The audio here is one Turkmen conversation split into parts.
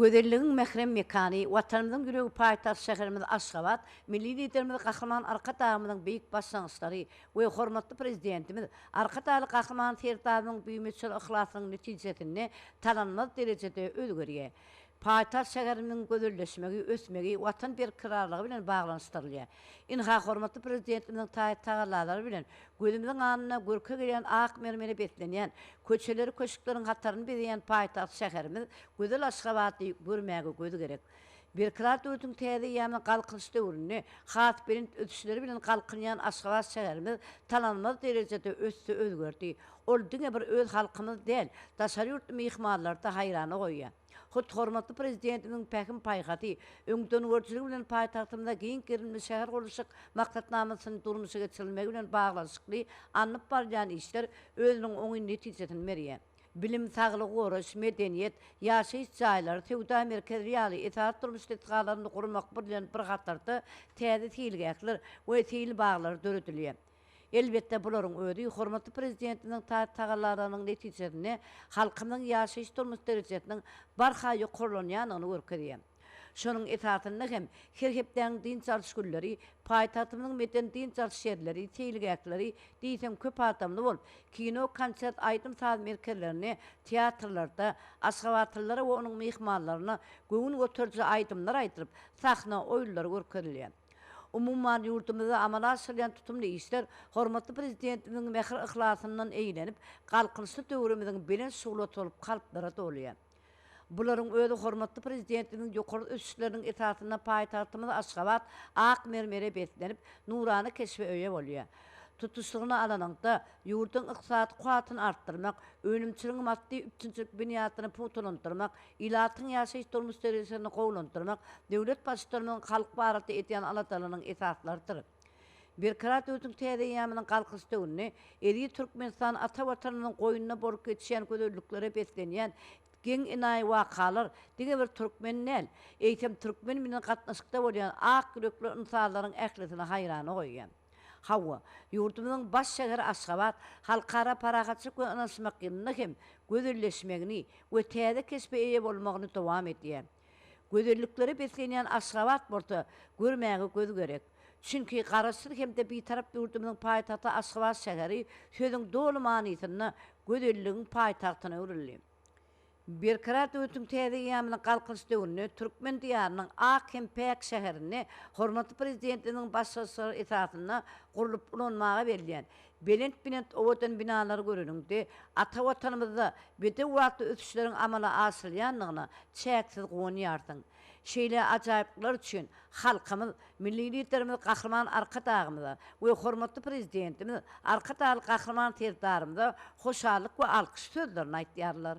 Gözelligiň mährem mekany, Watanymyzyň ýüregi paýtagt şäherimiz Aşgabat Milli Liderimiz Gahryman Arkadagymyzyň beýik başlangyçlary we hormatly Prezidentimiz Arkadagly Gahryman Serdarymyzyň bimöçber yhlasynyň netijesinde tanalmaz derejede özgerýär. Paýtagt şäherimiziň gözelleşmegi, ösmegi Watan berkararlygy bilen baglanyşdyrylýar. Ynha, hormatly Prezidentimiziň taýy tagallalary bilen gözümiziň alnynda görke gelýän ak mermere beslenýän, köçeleri köşkleriň hataryny bezeýän paýtagt şäherimiz gözel Aşgabady görmäge göz gerek. Berkarar döwletiň täze eýýamynyň Galkynyş döwründe has belent ösüşleri bilen galkynýan Aşgabat şäherimiz tanalmaz derejede ösdi, özgerdi. Ol diňe bir öz halkymyzy däl, daşary ýurtly myhmanlary-da haýrana goýýar. Hut hormatly Prezidentimiziň pähim-paýhasy, öňdengörüjiligi bilen paýtagtymyzda giň gerimli şähergurluşyk maksatnamasynyň durmuşa geçirilmegi bilen baglanyşykly alnyp barylýan işler özüniň oňyn netijesini berýär. Bilim, saglygy goraýyş, medeniýet, ýaşaýyş jaýlary, söwda merkezleri ýaly esasy durmuş desgalaryny gurmak bilen bir hatarda täze seýilgähler we seýil baglary döredilýär. Elbetde, bularyň özi hormatly Prezidentimiziň tagallalarynyň netijesinde halkymyzyň ýaşaýyş-durmuş derejesiniň barha ýokarlanýandygyny görkezýär. Şonuň esasynda hem her hepdäniň dynç alyş günleri paýtagtymyzyň medeni-dynç alyş ýerleri, seýilgähleri diýseň köp adamly bolup, kino, konsert, aýdym-saz merkezlerinde, teatrlarda aşgabatlylara we onuň myhmanlaryna göwün göteriji aýdymlar aýdylyp, sahna oýunlary görkezilýär. Umuman, ýurdumyzda amala aşyrylýan tutumly işler hormatly Prezidentimiziň mähir-yhlasyndan eýlenip, galkynyşly döwrümiziň belent şuglasy bolup kalplara dolýar. Bularyň özi hormatly Prezidentimiziň ýokary ösüşleriniň esasynda paýtagtymyz Aşgabat ak mermere beslenip, nurana keşbe eýe bolýar. Tutuşlygyna alanyňda, ýurduň ykdysady kuwwatyny artdyrmak, önümçiligiň maddy üpjünçilik binýadyny pugtalandyrmak, ilatyň ýaşaýyş-durmuş derejesini gowulandyrmak döwlet Baştutanymyzyň halk barada edýän aladalarynyň esaslarydyr. Berkarar döwletiň täze eýýamynyň Galkynyş döwründe eziz Türkmenistan ata Watanymyzyň goýnunda bolup geçýän gözelliklere beslenýän geň-enaýy wakalar diňe bir türkmen däl, eýsem türkmen bilen gatnaşykda bolýan ak ýürekli ynsanlaryň ählisini haýrana goýýar. Hawa, ýurdumyzyň baş şäheri Aşgabat Halkara parahatçylyk we ynanyşmak ýylynda hem gözelleşmegini we täze keşbe eýe bolmagyny dowam edýär. Gözelliklere beslenýän Aşgabat bolsa görmäge göz gerek. Çünki Garaşsyz hem-de Bitarap ýurdumyzyň paýtagty Aşgabat şäheri sözüň doly manysynda gözelligiň paýtagtyna öwrüldi. Berkarar döwletiň täze eýýamynyň Galkynyş döwründe türkmen Diýarynyň ak hem päk şäherinde hormatly Prezidentimiziň başlangyçlary esasynda gurlup ulanmaga berilýän belent-belent owadan binalary göreniňde, ata Watanymyzda bedew atly ösüşleriň amala aşyrylýandygyna çäksiz guwanýarsyň. Şeýle ajaýyplyklar üçin halkymyz Milli Liderimiz Gahryman Arkadagymyza we hormatly Prezidentimiz Arkadagly Gahryman Serdarymyza hoşallyk we alkyş sözlerini aýtýarlar.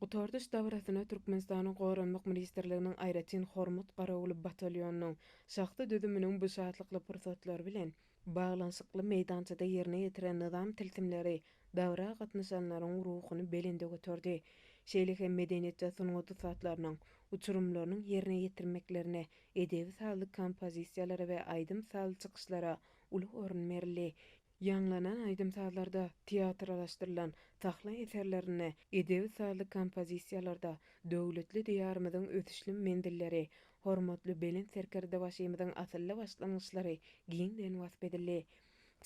Gutardyş dabarasyna Türkmenistanyň Goranmak ministrliginiň aýratyn Hormat garawuly batalýonynyň şahsy düzüminiň bu şatlykly pursatlar bilen baglanyşykly meýdançada ýerine ýetiren nyzam tilsimleri dabara gatnaşanlaryň ruhuny belende göterdi. Şeýle hem medeniýet we sungat ussatlarynyň, uçurymlarynyň ýerine ýetirmeklerine edebi-sazly kompozisiýalara we aýdym-sazly çykyşlara uly orun berildi. Ýaňlanan aýdym-sazlarda, teatralaşdyrylan sahna eserlerinde, edebi-sazly kompozisiýalarda döwletli Diýarymyzyň ösüşli menzilleri, hormatly Belent Serkerdebaşymyzyň asylly başlangyçlary giňden wasp edildi.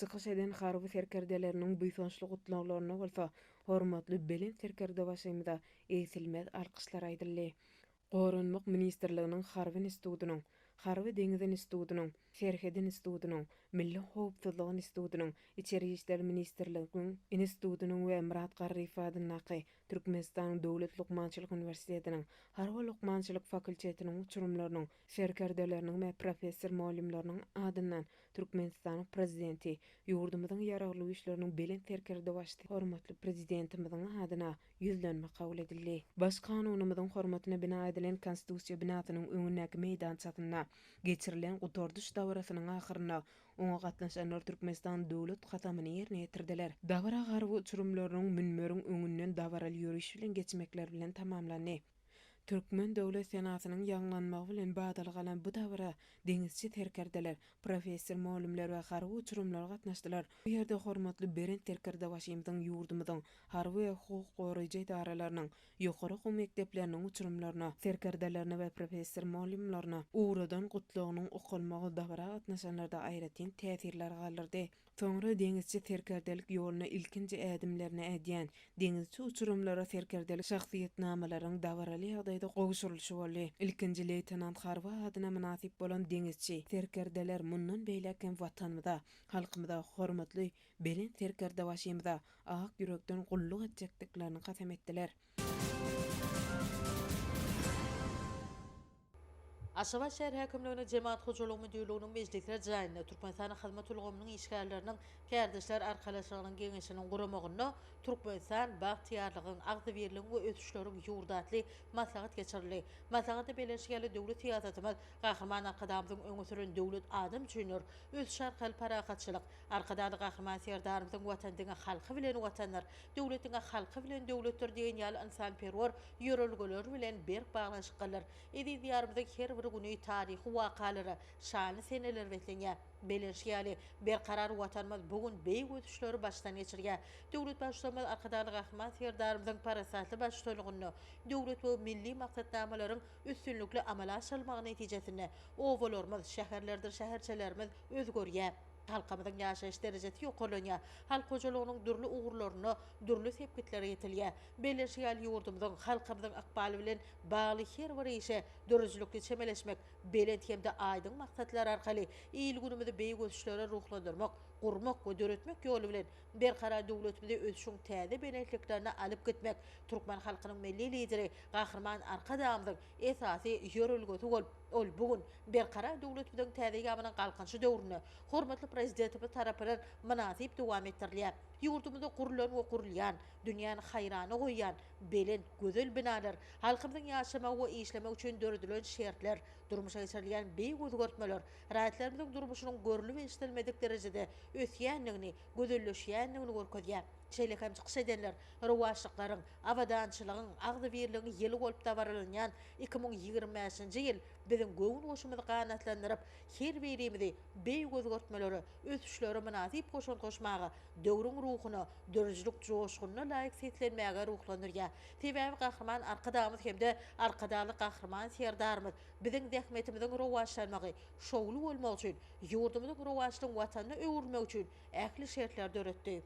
Çykyş eden harby serkerdeleriniň buýsançly gutlaglarynda bolsa hormatly Belent Serkerdebaşymyza egsilmez alkyşlar aýdyldy. Goranmak ministrliginiň Harby institutynyň, Harby-deňiz institutynyň, Serhet institutynyň, Milli howpsuzlyk institutynyň, Içeri işler ministrliginiň institutynyň we Myrat Garryýew adyndaky Türkmenistanyň Döwlet lukmançylyk uniwersitetiniň Harby-lukmançylyk fakultetiniň uçurymlarynyň serkerdeleriniň we professor-mugallymlarynyň adyndan Türkmenistanyň Prezidenti, ýurdumyzyň Ýaragly Güýçleriniň Belent Serkerdebaşysy hormatly Prezidentimiziň adyna Ýüzlenme kabul edildi. Baş Kanunymyzyň hormatyna bina edilen Konstitusiýa binasynyň öňündäki meýdançasynda geçirilen gutardyş dabarasynyň ahyrynda oňa gatnaşanlar Türkmenistan Döwlet kasamyny ýerine ýetirdiler. Dabara harby uçurymlarynyň münberiň öňünden dabaraly ýöriş bilen geçmekleri bilen tamamlandy. Türkmen Döwlet senasynyň ýaňlanmagy bilen badalga alan bu dabara deňizçi serkerdeler, professor-mugallymlar we harby uçurymlar gatnaşdylar. Bu ýerde hormatly Belent Serkerdebaşymyzyň ýurdumyzyň harby we hukuk goraýjy edaralarynyň, ýokary okuw mekdepleriniň uçurymlaryna, serkerdelerine we professor-mugallymlaryna ugradan Gutlagynyň okalmagy dabara gatnaşanlarda aýratyn täsirler galdyrdy. Soňra deňizçi serkerdelik ýoluna ilkinji ädimlerini ädýän deňizçi uçurymlara serkerdelik şahsyýetnamalaryň dabaraly ýagdaýda gowşurylyşy boldy. Ilkinji leýtenant harby adyna mynasyp bolan deňizçi serkerdeler mundan beýläk hem Watanymyza, halkymyza, hormatly Belent Serkerdebaşymyza ak ýürekden gulluk etjekdiklerini kasam etdiler. Aşgabat şäher häkimliginiň Jemagat hojalygy müdirliginiň mejlisler jaýynda Türkmenistanyň hyzmat ulgamynyň işgärleriniň Kärdeşler arkalaşygynyň Geňeşiniň guramagynda Türkmenistan, bagtyýarlygyň, agzybirligiň we ösüşleriň ýurdy atly maslahat geçirildi. Maslahatda bellenişi ýaly, döwlet syýasatymyz Gahryman Arkadagymyzyň öňe süren Döwlet adam üçindir! Ösüş arkaly parahatçylyk, Arkadagly Gahryman Serdarymyzyň Watan diňe halky bilen Watandyr, döwlet diňe halky bilen döwletdir diýen ýaly ynsanperwer ýörelgeleri bilen berk baglanyşyklydyr. Eziz Diýarymyzyň her bir güni taryhy wakalara, şanly senelere beslenýär. Bellenişi ýaly, berkarar Watanymyz bu gün beýik ösüşleri başdan geçirýär. Döwlet Baştutanymyz Arkadagly Gahryman Serdarymyzyň parasatly baştutanlygynda döwlet we milli maksatnamalaryň üstünlikli amala aşyrylmagy netijesinde obalarymyz, şäherlerdir şäherçelerimiz özgerýär. Halkymyzyň ýaşaýyş derejesi ýokarlanýar. Halk hojalygynyň dürli ugurlarynda dürli sepgitlere ýetilýär. Bellenişi ýaly, ýurdumyzyň, halkymyzyň ykbaly bilen bagly her bir işe döredijilikli çemeleşmek, belent hem-de aýdyň maksatlar arkaly il-günümizi beýik ösüşlere ruhlandyrmak, gurmak we döretmek ýoly bilen Berkarar döwletimizi ösüşiň täze belentliklerine alyp gitmek türkmen halkynyň Milli Lideri Gahryman Arkadagymyzyň esasy ýörelgesi bolup, ol bu gün Berkarar döwletimiziň täze eýýamynyň Galkynyşy döwründe hormatly Prezidentimiz tarapyndan mynasyp dowam etdirilýär. Ýurdumyzda gurlan we gurulýan, dünýäni haýrana goýýan belent, gözel binalar, halkymyzyň ýaşamagy we işlemegi üçin döredilen şertler, durmuşa geçirilýän beýik özgertmeler raýatlarymyzyň durmuşynyň görlüp-eşidilmedik derejede ösýändigini, gözelleşýändigini görkezýär. Şeýle hem çykyş edenler rowaçlyklaryň, abadançylygyň, agzybirligiň ýyly bolup dabaralanýan 2025-nji ýyl biziň göwün guşumyzy ganatlandyryp, her birimizi beýik özgertmelere, ösüşlere mynasyp goşant goşmaga, döwrüň ruhuna, döredijilik joşgunyna laýyk seslenmäge ruhlandyrýar. Sebäbi Gahryman Arkadagymyz hem-de Arkadagly Gahryman Serdarymyz biziň zähmetimiziň rowaçlanmagy, şowly bolmagy üçin, ýurdumyzyň rowaçlygyň Watanyna öwrülmegi üçin ähli şertleri döretdi.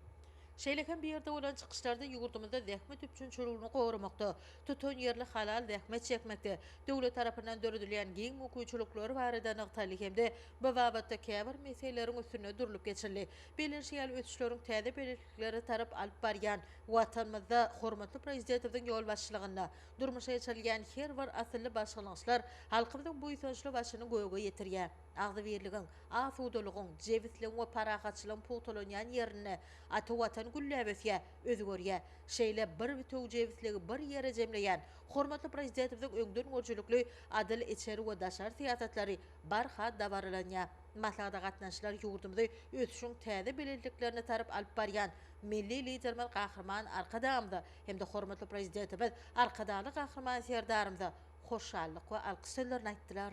Şeýle hem bu ýerde bolan çykyşlarda ýurdumyzda zähmet üpjünçiligini goramakda, tutanýerli halal zähmet çekmekde döwlet tarapyndan döredilýän giň mümkinçilikler barada nygtaldy hem-de bu babatda käbir meseleleriň üstünde durlup geçildi. Bellenişi ýaly, ösüşleriň täze belentliklere tarap alyp barýan Watanymyzda hormatly Prezidentimiziň ýolbaşçylygynda durmuşa geçirilýän her bir asylly başlangyçlar halkymyzyň buýsançly başyny göge ýetirýär. Agzybirligiň, asudalygyň, jebisligiň we parahatçylygyň pugtalanýan ýerinde ata Watan gülläp ösýär, özgerýär. Şeýle bir bitewi jebisligi bir ýere jemleýän hormatly Prezidentimiziň öňdengörüjilikli adyl içeri we daşary syýasatlary barha dabaralanýar. Maslahata gatnaşyjylar ýurdumyzy ösüşiň täze belentliklerine tarap alyp barýan Milli Liderimiz Gahryman Arkadagymyza hem-de hormatly Prezidentimiz Arkadagly Gahryman Serdarymyza hoşallyk we alkyş sözlerini aýtdylar.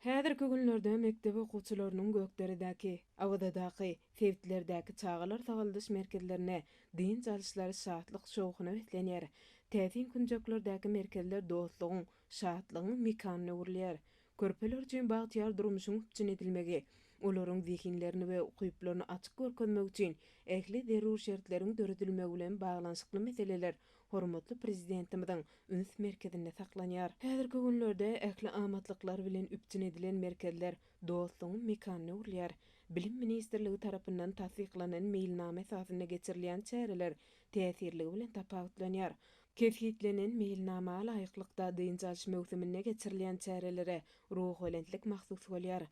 Häzirki günlerde mekdep okuwçylarynyň Gökderedäki, Awazadaky, sebitlerdäki çagalar sagaldyş merkezlerinde dynç alyşlary şatlyk-şowhuna beslenýär. Täsin künjeklerdäki merkezler dostlugyň, şatlygyň mekanyna öwrülýär. Körpeler üçin bagtyýar durmuşyň üpjün edilmegi, olaryň zehinlerini we ukyplaryny açyk görkezmek üçin ähli zerur şertleriň döredilmegi bilen baglanyşykly meseleler hormatly Prezidentimiziň üns merkezinde saklanýar. Häzirki günlerde ähli amatlyklar bilen üpjün edilen merkezler dostlugyň mekanyna öwrülýär. Bilim ministrligi tarapyndan tassyklanan meýilnama esasynda geçirilýän çäreler täsirligi bilen tapawutlanýar. Kesgitlenen meýilnama laýyklykda dynç alyş möwsüminde geçirilýän çärelere ruhubelentlik mahsus bolýar.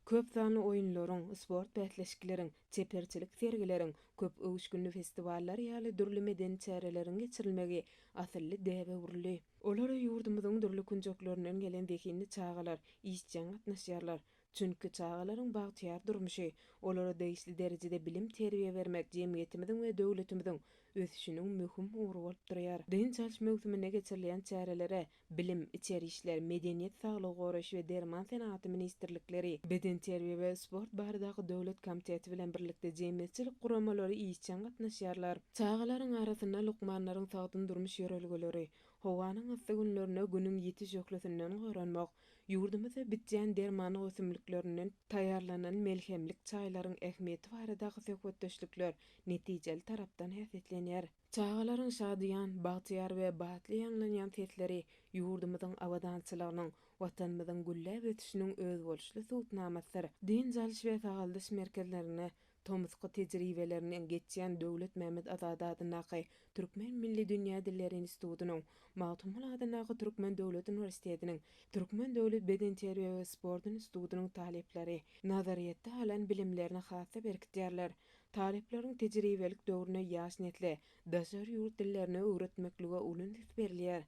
Köp sanly oýunlaryň, sport bäsleşikleriň, çeperçilik sergileriň, köp öwüşginli festiwallar ýaly dürli medeni çäreleriň geçirilmegi asylly däbe öwrüldi. Olara ýurdumyzyň dürli künjeklerinden gelen zehinli çagalar işjeň gatnaşýarlar. Çünki çagalaryň bagtyýar durmuşy, olara degişli derejede bilim-terbiýe bermek jemgyýetimiziň we döwletimiziň ösüşiniň möhüm ugry bolup durýar. Dynç alyş möwsüminde geçirilýän çärelere Bilim, Içeri işler, Medeniýet, Saglygy goraýyş we derman senagaty ministrlikleri, Bedenterbiýe we sport baradaky döwlet komiteti bilen birlikde jemgyýetçilik guramalary işjeň gatnaşýarlar. Çagalaryň arasynda lukmanlaryň sagdyn durmuş ýörelgeleri, howanyň yssy günlerinde Günüň ýiti şöhlesinden goranmak, ýurdumyzda bitýän dermanlyk ösümliklerinden taýýarlanan melhemlik çaýlaryň ähmiýeti baradaky söhbetdeşlikler netijeli tarapdan häsiýetlenýär. Çagalaryň şadyýan, bagtyýar we batly ýaňlanýan sesleri ýurdumyzyň abadançylygynyň, Watanymyzyň gülläp ösüşiniň özboluşly subutnamasydyr. Dynç alyş we sagaldyş merkezlerinde tomusky tejribelerinden geçýän Döwletmämmet Azady adyndaky Türkmen milli dünýä dilleri institutynyň, Magtymguly adyndaky Türkmen döwlet uniwersitetiniň, Türkmen döwlet bedenterbiýe we sport institutynyň talyplary nazaryýetde alan bilimlerini has-da berkidýärler. Talyplaryň tejribelik döwründe ýaş nesle daşary ýurt dillerini öwretmeklige uly üns berilýär.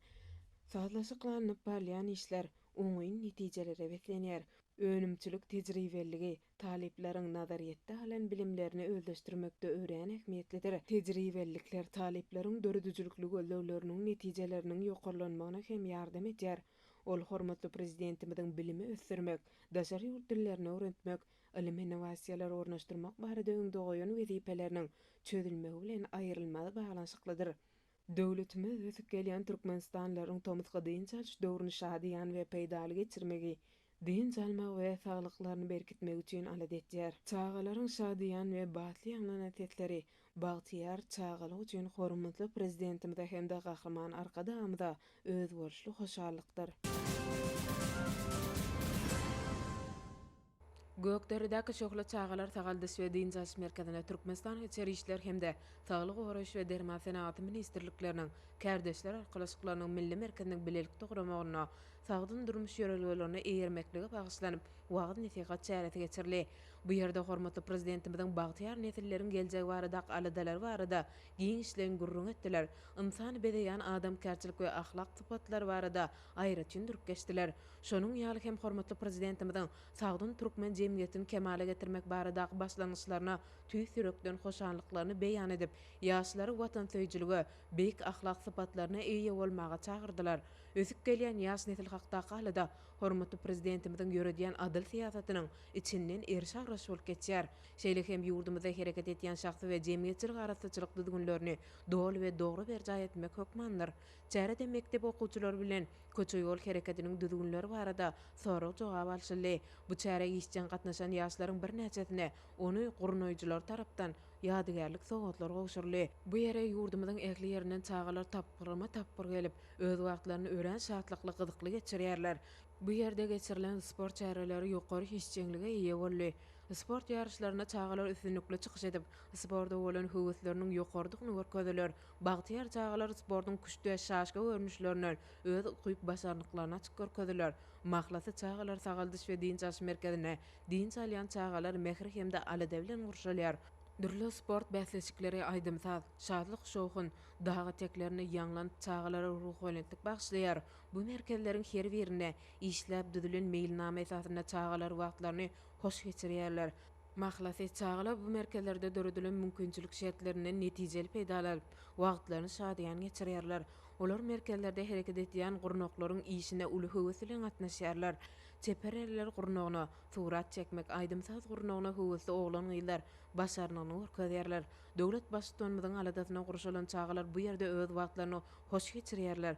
Sazlaşykly alnyp barylýan işler oňyn netijelere beslenýär. Önümçilik tejribeliligi talyplaryň nazaryýetde alan bilimlerini özleşdirmekde örän ähmiýetlidir. Tejribelilikler talyplaryň döredijilikli gözlegleriniň netijeleriniň ýokarlanmagyna hem ýardam edýär. Ol hormatly Prezidentimiziň bilimi ösdürmek, daşary ýurt dillerini öwretmek, Ylym-innowasiýalary ornaşdyrmak barada öňde goýan wezipeleriniň çözülmegi bilen aýrylmaz baglanyşyklydyr. Döwletimiz ösüp gelýän türkmenistanlylaryň tomusky dynç alyş döwrüni şadyýan we peýdaly geçirmegi, dynç almagy we saglyklaryny berkitmegi üçin alada edýär. Çagalaryň şadyýan we batly ýaňlanan sesleri bagtyýar çagalyk üçin hormatly Prezidentimize hem-de Gahryman Arkadagymyza özboluşly hoşallykdyr. Gökderedäki Şöhle çagalar sagaldyş we dynç alyş merkezine Türkmenistanyň Içeri işler hem-de Saglygy goraýyş we derman senagaty ministrlikleriniň Kärdeşler arkalaşyklarynyň Milli merkeziniň bilelikde guramagynda sagdyn durmuş ýörelgelerine eýermeklige bagyşlanyp wagyz-nesihat çäresi geçirildi. Bu ýerde hormatly Prezidentimiziň bagtyýar nesilleriň geljegi baradaky aladalary barada giňişleýin gürrüň etdiler, ynsany bezeýän adamkärçilik we ahlak sypatlary barada aýratyn durup geçdiler. Şonuň ýaly hem hormatly Prezidentimiziň sagdyn türkmen jemgyýetini kemala getirmek baradaky başlangyçlaryna tüýs ýürekden hoşallyklaryny beýan edip, ýaşlary watansöýüjilige, beýik ahlak sypatlaryna eýe bolmaga çagyrdylar. Ösüp gelýän ýaş nesil hakdaky alada hormatly Prezidentimiziň ýöredýän adyl syýasatynyň içinden eriş-argaç bolup geçýär. Şeýle hem ýurdumyzda hereket edýän şahsy we jemgyýetçilik arassaçylyk düzgünlerini doly we dogry berjaý etmek hökmandyr. Çärede mekdep okuwçylary bilen köçe-ýol hereketiniň düzgünleri barada sorag-jogap alşyldy. Bu çärä işjeň gatnaşan ýaşlaryň birnäçesine ony gurnaýjylar tarapdan ýadygärlik sowgatlar gowşuryldy. Bu ýere ýurdumyzyň ähli ýerinden çagalar tapgyrma-tapgyr gelip, öz wagtlaryny örän şatlykly, gyzykly geçirýärler. Bu ýerde geçirilen sport çäreleri ýokary işjeňlige eýe boldy. Sport ýaryşlarynda çagalar üstünlikli çykyş edip, sporta bolan höwesleriniň ýokarydygyny görkezdiler. Bagtyýar çagalar sportuň küşt we şaşka görnüşlerinden öz ukyp-başarnyklaryny açyp görkezdiler. Mahlasy çagalar sagaldyş we dynç alyş merkezinde dynç alýan çagalar mähir hem-de alada bilen gurşalýar. Dürli sport bäsleşikleri, aýdym-saz, şatlyk-şowhun dag eteklerinde ýaňlanyp, çagalara ruhubelentlik bagyşlaýar. Bu merkezleriň her birinde işläp düzülen meýilnama esasynda çagalar wagtlaryny hoş geçirýärler. Mahlasy, çagalar bu merkezlerde döredilen mümkinçilik şertlerinden netijeli peýdalanyp, wagtlaryny şadyýan geçirýärler. Olar merkezlerde hereket edýän gurnaklaryň işine uly höwes bilen gatnaşýarlar. Çeper eller gurnagyna, surat çekmek, aýdym-saz gurnagyna höwesli oglan-gyzlar başarnygyny görkezýärler. Döwlet Baştutanymyzyň aladasyna gurşalan çagalar bu ýerde öz wagtlaryny hoş geçirýärler.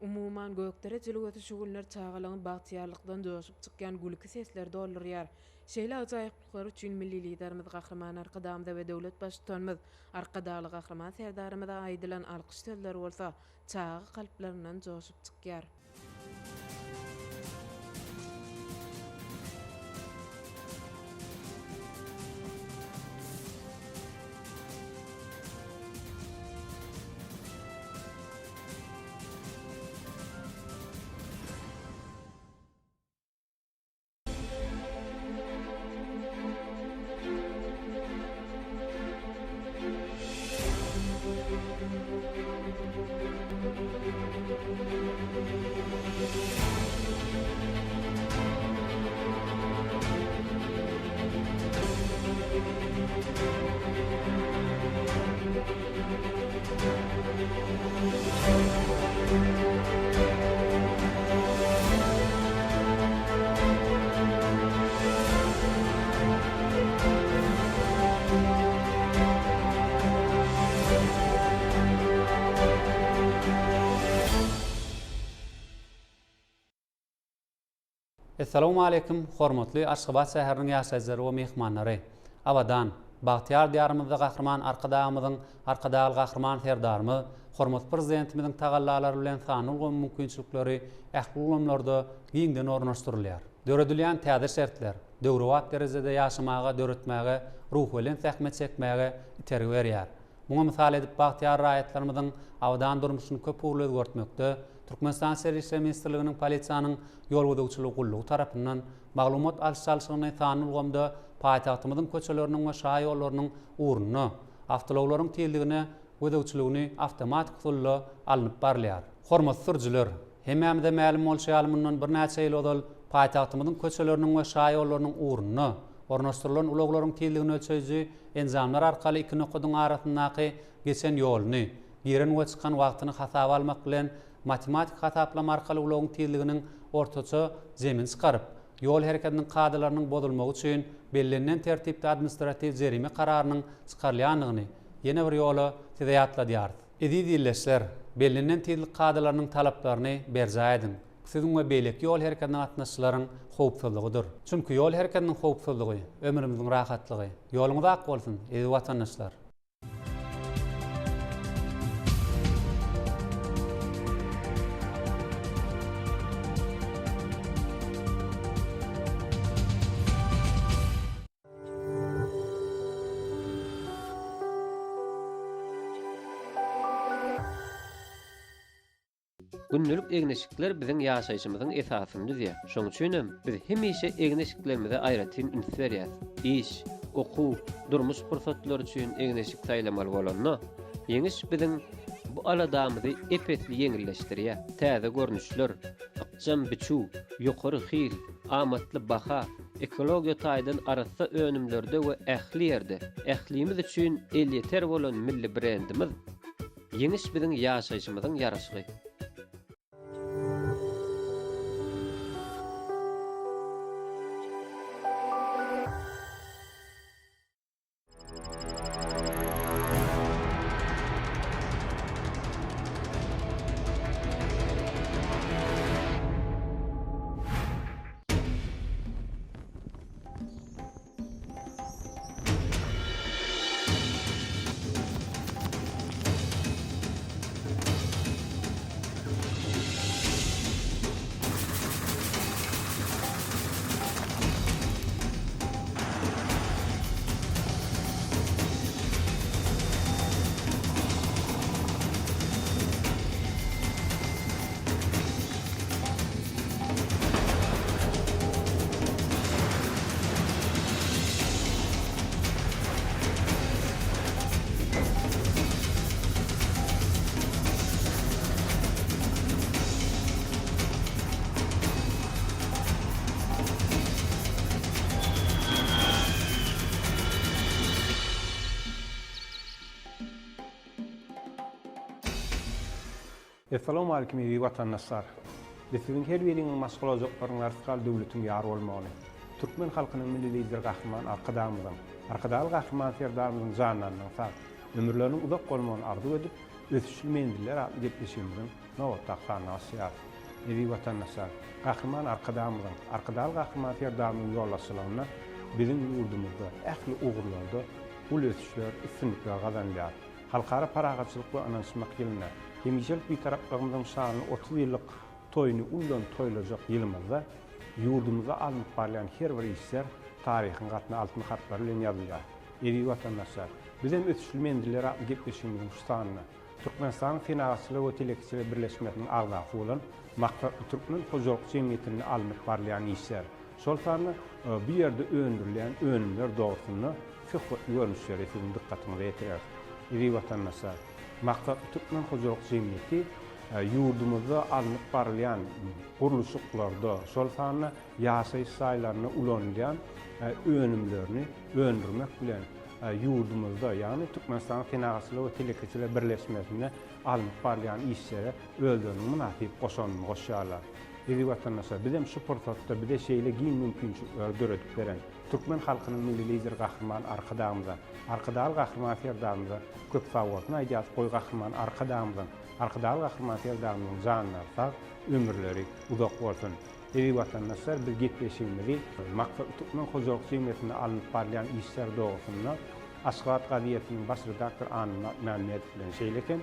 Umuman, Gökdere jülgesi şu günler çagalygyň bagtyýarlykdan joşup çykýan gülki sesleri doldurýar. Şeýle ajaýyplyklar üçin Milli Liderimiz Gahryman Arkadagymyza we döwlet Baştutanymyz Arkadagly Gahryman Serdarymyza aýdylan alkyş sözleri bolsa çaga kalplaryndan joşup çykýar. Essalawmaleýkim, hormatly Aşgabat şäheriniň ýaşaýjylary we myhmanlary! Abadan, bagtyýar Diýarymyzda Gahryman Arkadagymyzyň, Arkadagly Gahryman Serdarymyz, hormatly Prezidentimiziň tagallalary bilen sanly ulgamyň mümkinçilikleri ähli ulgamlarda giňden ornaşdyrylýar. Döredilýän täze şertler, döwrebap derejede ýaşamaga, döretmäge, ruhubelent zähmet çekmäge itergi berýär. Muňa mysal edip bagtyýar raýatlarymyzyň abadan durmuşyny köp ugurly özgertmekde Türkmenistan Içeri işler ministrliginiň Polisiýanyň ýol gözegçiligi gullugy tarapyndan maglumat alyş-çalşygyny sanly ulgamda paýtagtymyzyň köçeleriniň we şaýollarynyň ugrunda awtoulaglaryň tizligine gözegçiligini awtomatik usulda alnyp barylýar. Hormatly sürüjiler! Hemmämize mälim bolşy ýaly mundan birnäçe ýyl ozal paýtagtymyzyň köçeleriniň we şaýollarynyň ugrunda ornaşdyrylan ulaglaryň tizligini ölçeýji enjamlar arkaly iki nokadyň arasyndaky geçen ýoluny, giren we çykan wagtyny hasaba almak bilen matematiki hasaplama arkaly ulagyň tizliginiň ortaça jemini çykaryp, ýol hereketiniň kadalarynyň bozulmagy üçin bellenilen tertipde administratiw jerime kararynyň çykarylýandygyny ýene bir ýola size ýatladýarys. Eziz ildeşler, bellenilen tizlik kadalarynyň talaplaryny berjaý ediň! Bu siziň we beýleki ýol hereketine gatnaşyjylaryň howpsuzlygydyr. Çünki ýol hereketiniň howpsuzlygy, ömrümiziň rahatlygy. Ýoluňyz ak bolsun, eziz watandaşlar! Gündelik egin-eşikler biziň ýaşaýşymyzyň esasyny düzýär. Şonuň üçin hem biz hemişe egin-eşiklerimize aýratyn üns berýäris. Iş, okuw, durmuş pursatlary üçin egin-eşik saýlamaly bolanda, Ýeňiş biziň bu aladamyzy ep-esli ýeňilleşdirýär. Täze görnüşler, ykjam biçüw, ýokary hil, amatly baha, ekologiýa taýdan arassa önümlerde we ähli ýerde, ählimiz üçin elýeter bolan milli brendimiz Ýeňiş biziň ýaşaýşymyzyň ýaraşygy. Essalawmalikim eziz watandaşlar! Biz siziň her biriňiň maşgala ojaklaryňyza rysgal döwletiň ýar bolmagyny, türkmen halkynyň Milli Lideri Gahryman Arkadagymyzyň, Arkadagly Gahryman Serdarymyzyň janlarynyň sag, ömürleriniň uzak bolmagyny arzuw edip, Ösüşli menziller atly gepleşigimiziň nobatdaky sanyna başlaýarys. Eziz watandaşlar! Gahryman Arkadagymyzyň, Arkadagly Gahryman Serdarymyzyň ýolbaşçylygynda biziň ýurdumyzda ähli ugurlarda uly ösüşler, üstünlikler gazanylýar. Halkara parahatçylyk we ynanyşmak ýylynda, hemişelik Bitaraplygymyzyň şanly 30 ýyllyk toýuny uldan toýlajak ýylymyzda ýurdumyzda alnyp barylýan her bir işler taryhyň gatyna altyn harplar bilen ýazylýar. Eziz watandaşlar, bizem Ösüşli menziller atly gepleşigimiziň şu sanynda Türkmenistanyň Senagatçylar we telekeçiler birleşmesiniň agzasy bolan Maksatly Türkmen hojalyk jemgyýetinde alnyp barylýan işler, şol sanda bu ýerde öndürilýän önümler dogrusynda söhbetli görnüşleri siziň dykgatyňyza ýetireris. Eziz watandaşlar, Maksatly Türkmen hojalyk jemgyýeti ýurdumyzda alnyp barylýan gurluşyklarda, şol sanda ýaşaýyş jaýlarynda ulanylýan önümlerini öndürmek bilen, ýurdumyzda, ýagny Türkmenistanyň Senagatçylar we telekeçiler birleşmesinde alnyp barylýan işlere özleriniň mynasyp goşandyny goşýarlar. Eziz watandaşlar, bizem şu pursatda bize şeýle giň mümkinçilikleri döredip beren türkmen halkynyň Milli Lideri Gahryman Arkadagymyza, Arkadagly Gahryman Serdarymyza köp sagbolsun aýdýarys, goý Gahryman Arkadagymyzyň, Arkadagly Gahryman Serdarymyzyň janlary sag, ömürleri uzak bolsun! Eziz watandaşlar, biz gepleşigimizi Maksatly Türkmen hojalyk jemgyýetinde alnyp barylýan işler dogrusynda Aşgabat gazetiniň baş redaktory Annamyrat Mämmedow bilen, şeýle hem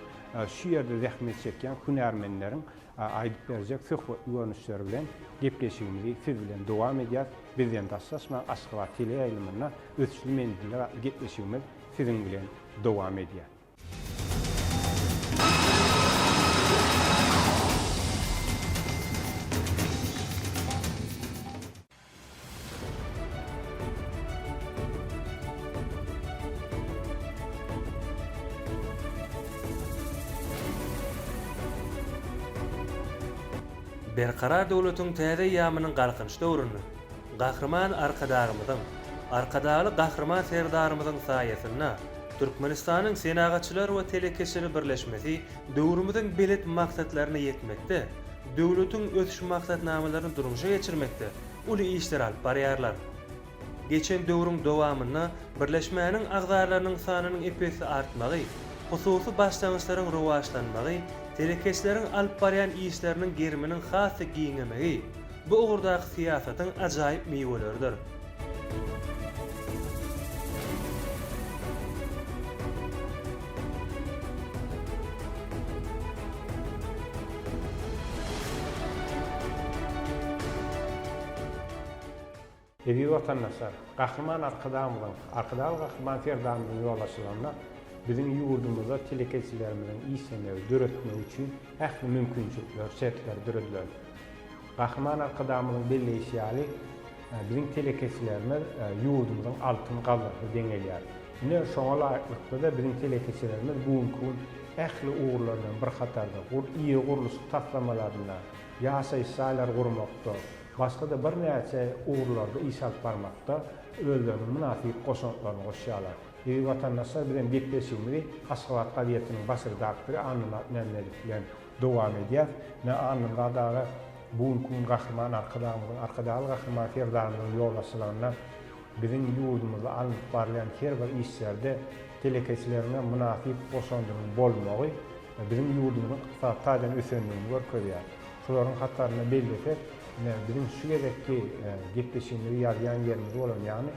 şu ýerde zähmet çekýän hünärmenleriň aýdyp berjek söhbetli görnüşleri bilen gepleşigimizi siz bilen dowam edýäs. Bizden daşlaşmaň, Aşgabat teleýaýlymynda Ösüşli menziller atly gepleşigimiz siziň bilen dowam edýär. Berkarar döwletiň täze eýýamynyň Galkynyş döwründe Gahryman Arkadagymyzyň, Arkadagly Gahryman Serdarymyzyň saýasynda Türkmenistanyň Senagatçylar we telekeçiler birleşmesi döwrümiziň belent maksatlaryna ýetmekde, döwletiň ösüş maksatnamalaryny durmuşa geçirmekde uly işleri alyp barýarlar. Geçen döwrüň dowamynda birleşmäniň agzalarynyň sanynyň ep-esli artmagy, hususy başlangyçlaryň rowaçlanmagy, telekeçileriň alyp barýan işleriniň geriminiň has-da giňemegi bu ugurdaky syýasatyň ajaýyp miweleridir. Eziz watandaşlar! Gahryman Arkadagymyzyň, Arkadagly Gahryman Serdarymyzyň ýolbaşçylygynda biziň ýurdumyzda telekeçilerimiziň işlemegi, döretmegi üçin ähli mümkinçilikler, şertler döredilen. Gahryman Arkadagymyzyň belleýşi ýaly, biziň telekeçilerimiz ýurdumyzyň altyn gaznasy deňelýär. Ine, şoňa laýyklykda-da biziň telekeçilerimiz bu günki gün ähli ugurlar bilen bir hatarda, iri gurluşyk taslamalarynda, ýaşaýyş jaýlary gurmakda, başga-da birnäçe ugurlarda iş alyp barmakda özleriniň mynasyp goşantlaryny goşýarlar. Eziz watandaşlar, bizem gepleşigimizi Aşgabat gazetiniň baş redaktory Annamyrat Mämmedow bilen dowam edýäs. Ine, Annamyrat aga bu günki gün Gahryman Arkadagymyzyň, Arkadagly Gahryman Serdarymyzyň ýolbaşçylygynda Biziň ýurdumyzda alnyp barylýan her bir işlerde telekeçileriň mynasyp goşandynyň bolmagy biziň ýurdumyzyň ykdysady taýdan ösendigini görkezýär. Şularyň hatarynda bellesek, ine, biziň şu gezekki gepleşigimizi ýazýan ýerimiz bolan, ýagny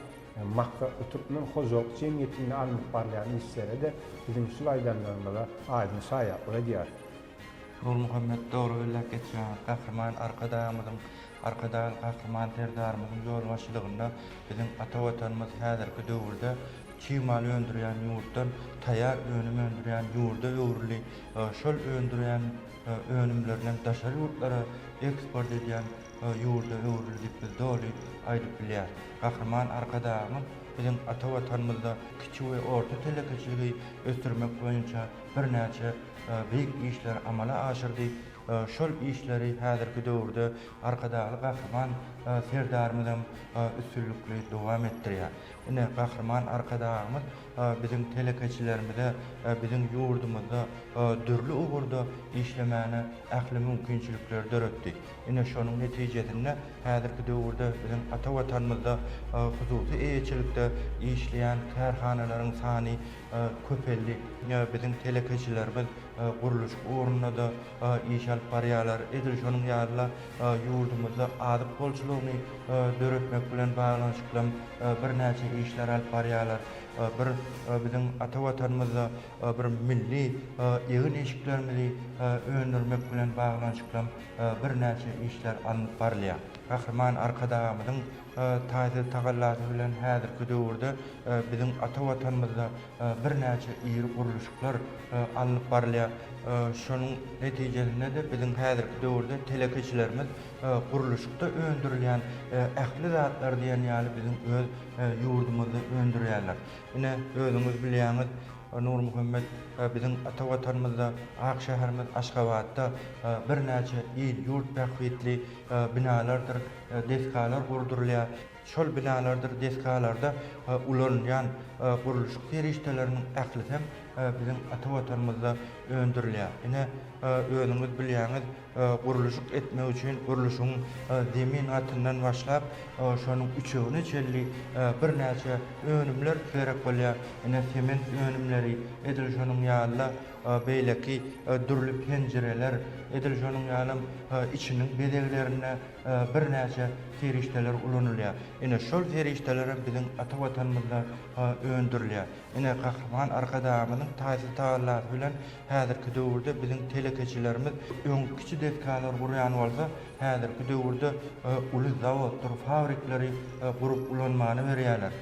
Maksatly Türkmen hojalyk jemgyýetinde alnyp barylýan işlere-de biziň şul aýdanlarymyza aýdyň şaýatlyk edýär. Nurmuhammet dogry belläp geçýäňiz. Gahryman Arkadagymyzyň, Arkadagly Gahryman Serdarymyzyň ýolbaşçylygynda biziň ata Watanymyz häzirki döwürde çig mal öndürýän ýurtdan taýýar önüm öndürýän ýurda öwrüldi. Şol öndürýän önümlerinem daşary ýurtlara eksport edýän ýurda öwrüldi diýip biz doly aýdyp bilýäris. Gahryman Arkadagymyz biziň ata Watanymyzda kiçi we orta telekeçiligi ösdürmek boýunça birnäçe beýik işleri amala aşyrdy. Şol işleri häzirki döwürde Arkadagly Gahryman Serdarymyzam üstünlikli dowam etdirýär. Ine, Gahryman Arkadagymyz biziň telekeçilerimize biziň ýurdumyzda dürli ugurda işlemäne ähli mümkinçilikleri döretdi. Ine, şonuň netijesinde häzirki döwürde biziň ata Watanymyzda hususy eýeçilikde işleýän kärhanalaryň sany köpeldi. Biziň telekeçilerimiz gurluşyk ugrunda-da iş alyp barýarlar. Edil şonuň ýaly-da, ýurdumyzda azyk bolçulygyny döretmek bilen baglanyşykly birnäçe işler alyp barýarlar. Bir biziň ata Watanymyzda bir milli egin-eşiklerimizi öndürmek bilen baglanyşykly birnäçe işler alnyp barylýar. Gahryman Arkadagymyzyň taýsyz tagallasy bilen häzirki döwürde biziň ata Watanymyzda birnäçe iri gurluşyklar alnyp barylýar. Şonuň netijesinde-de biziň häzirki döwürde telekeçilerimiz gurluşykda öndürilýän ähli zatlary diýen ýaly biziň öz ýurdumyzda öndürýärler. Ine, özüňiz bilýäňiz, Nurmuhammet, biziň ata Watanymyzda, ak şäherimiz Aşgabatda birnäçe il-ýurt bähbitli binalardyr desgalar gurdurylýar. Şol binalardyr desgalarda ulanylýan gurluşyk serişdeleriniň ählisem biziň ata Watanymyzda öndürilýär. Ine, özüňiz bilýäňiz, gurluşyk etmek üçin gurluşygyň zemin gatyndan başlap, şonuň üçegine çenli birnäçe önümler gerek bolýar. Ine, sement önümleri, edil şonuň ýaly-da beýleki dürli penjireler, edil şonuň ýalam içiniň bezeglerinde birnäçe serişdeler ulanylýar. Ine, şol serişdelerem biziň ata Watanymyzda öndürilýär. Ine, Gahryman Arkadagymyzyň taýsyz tagallasy bilen häzirki döwürde biziň telekeçilerimiz öň kiçi desgalar gurýan bolsa, häzirki döwürde uly zawoddyr fabrikleri gurup ulanmana berýärler.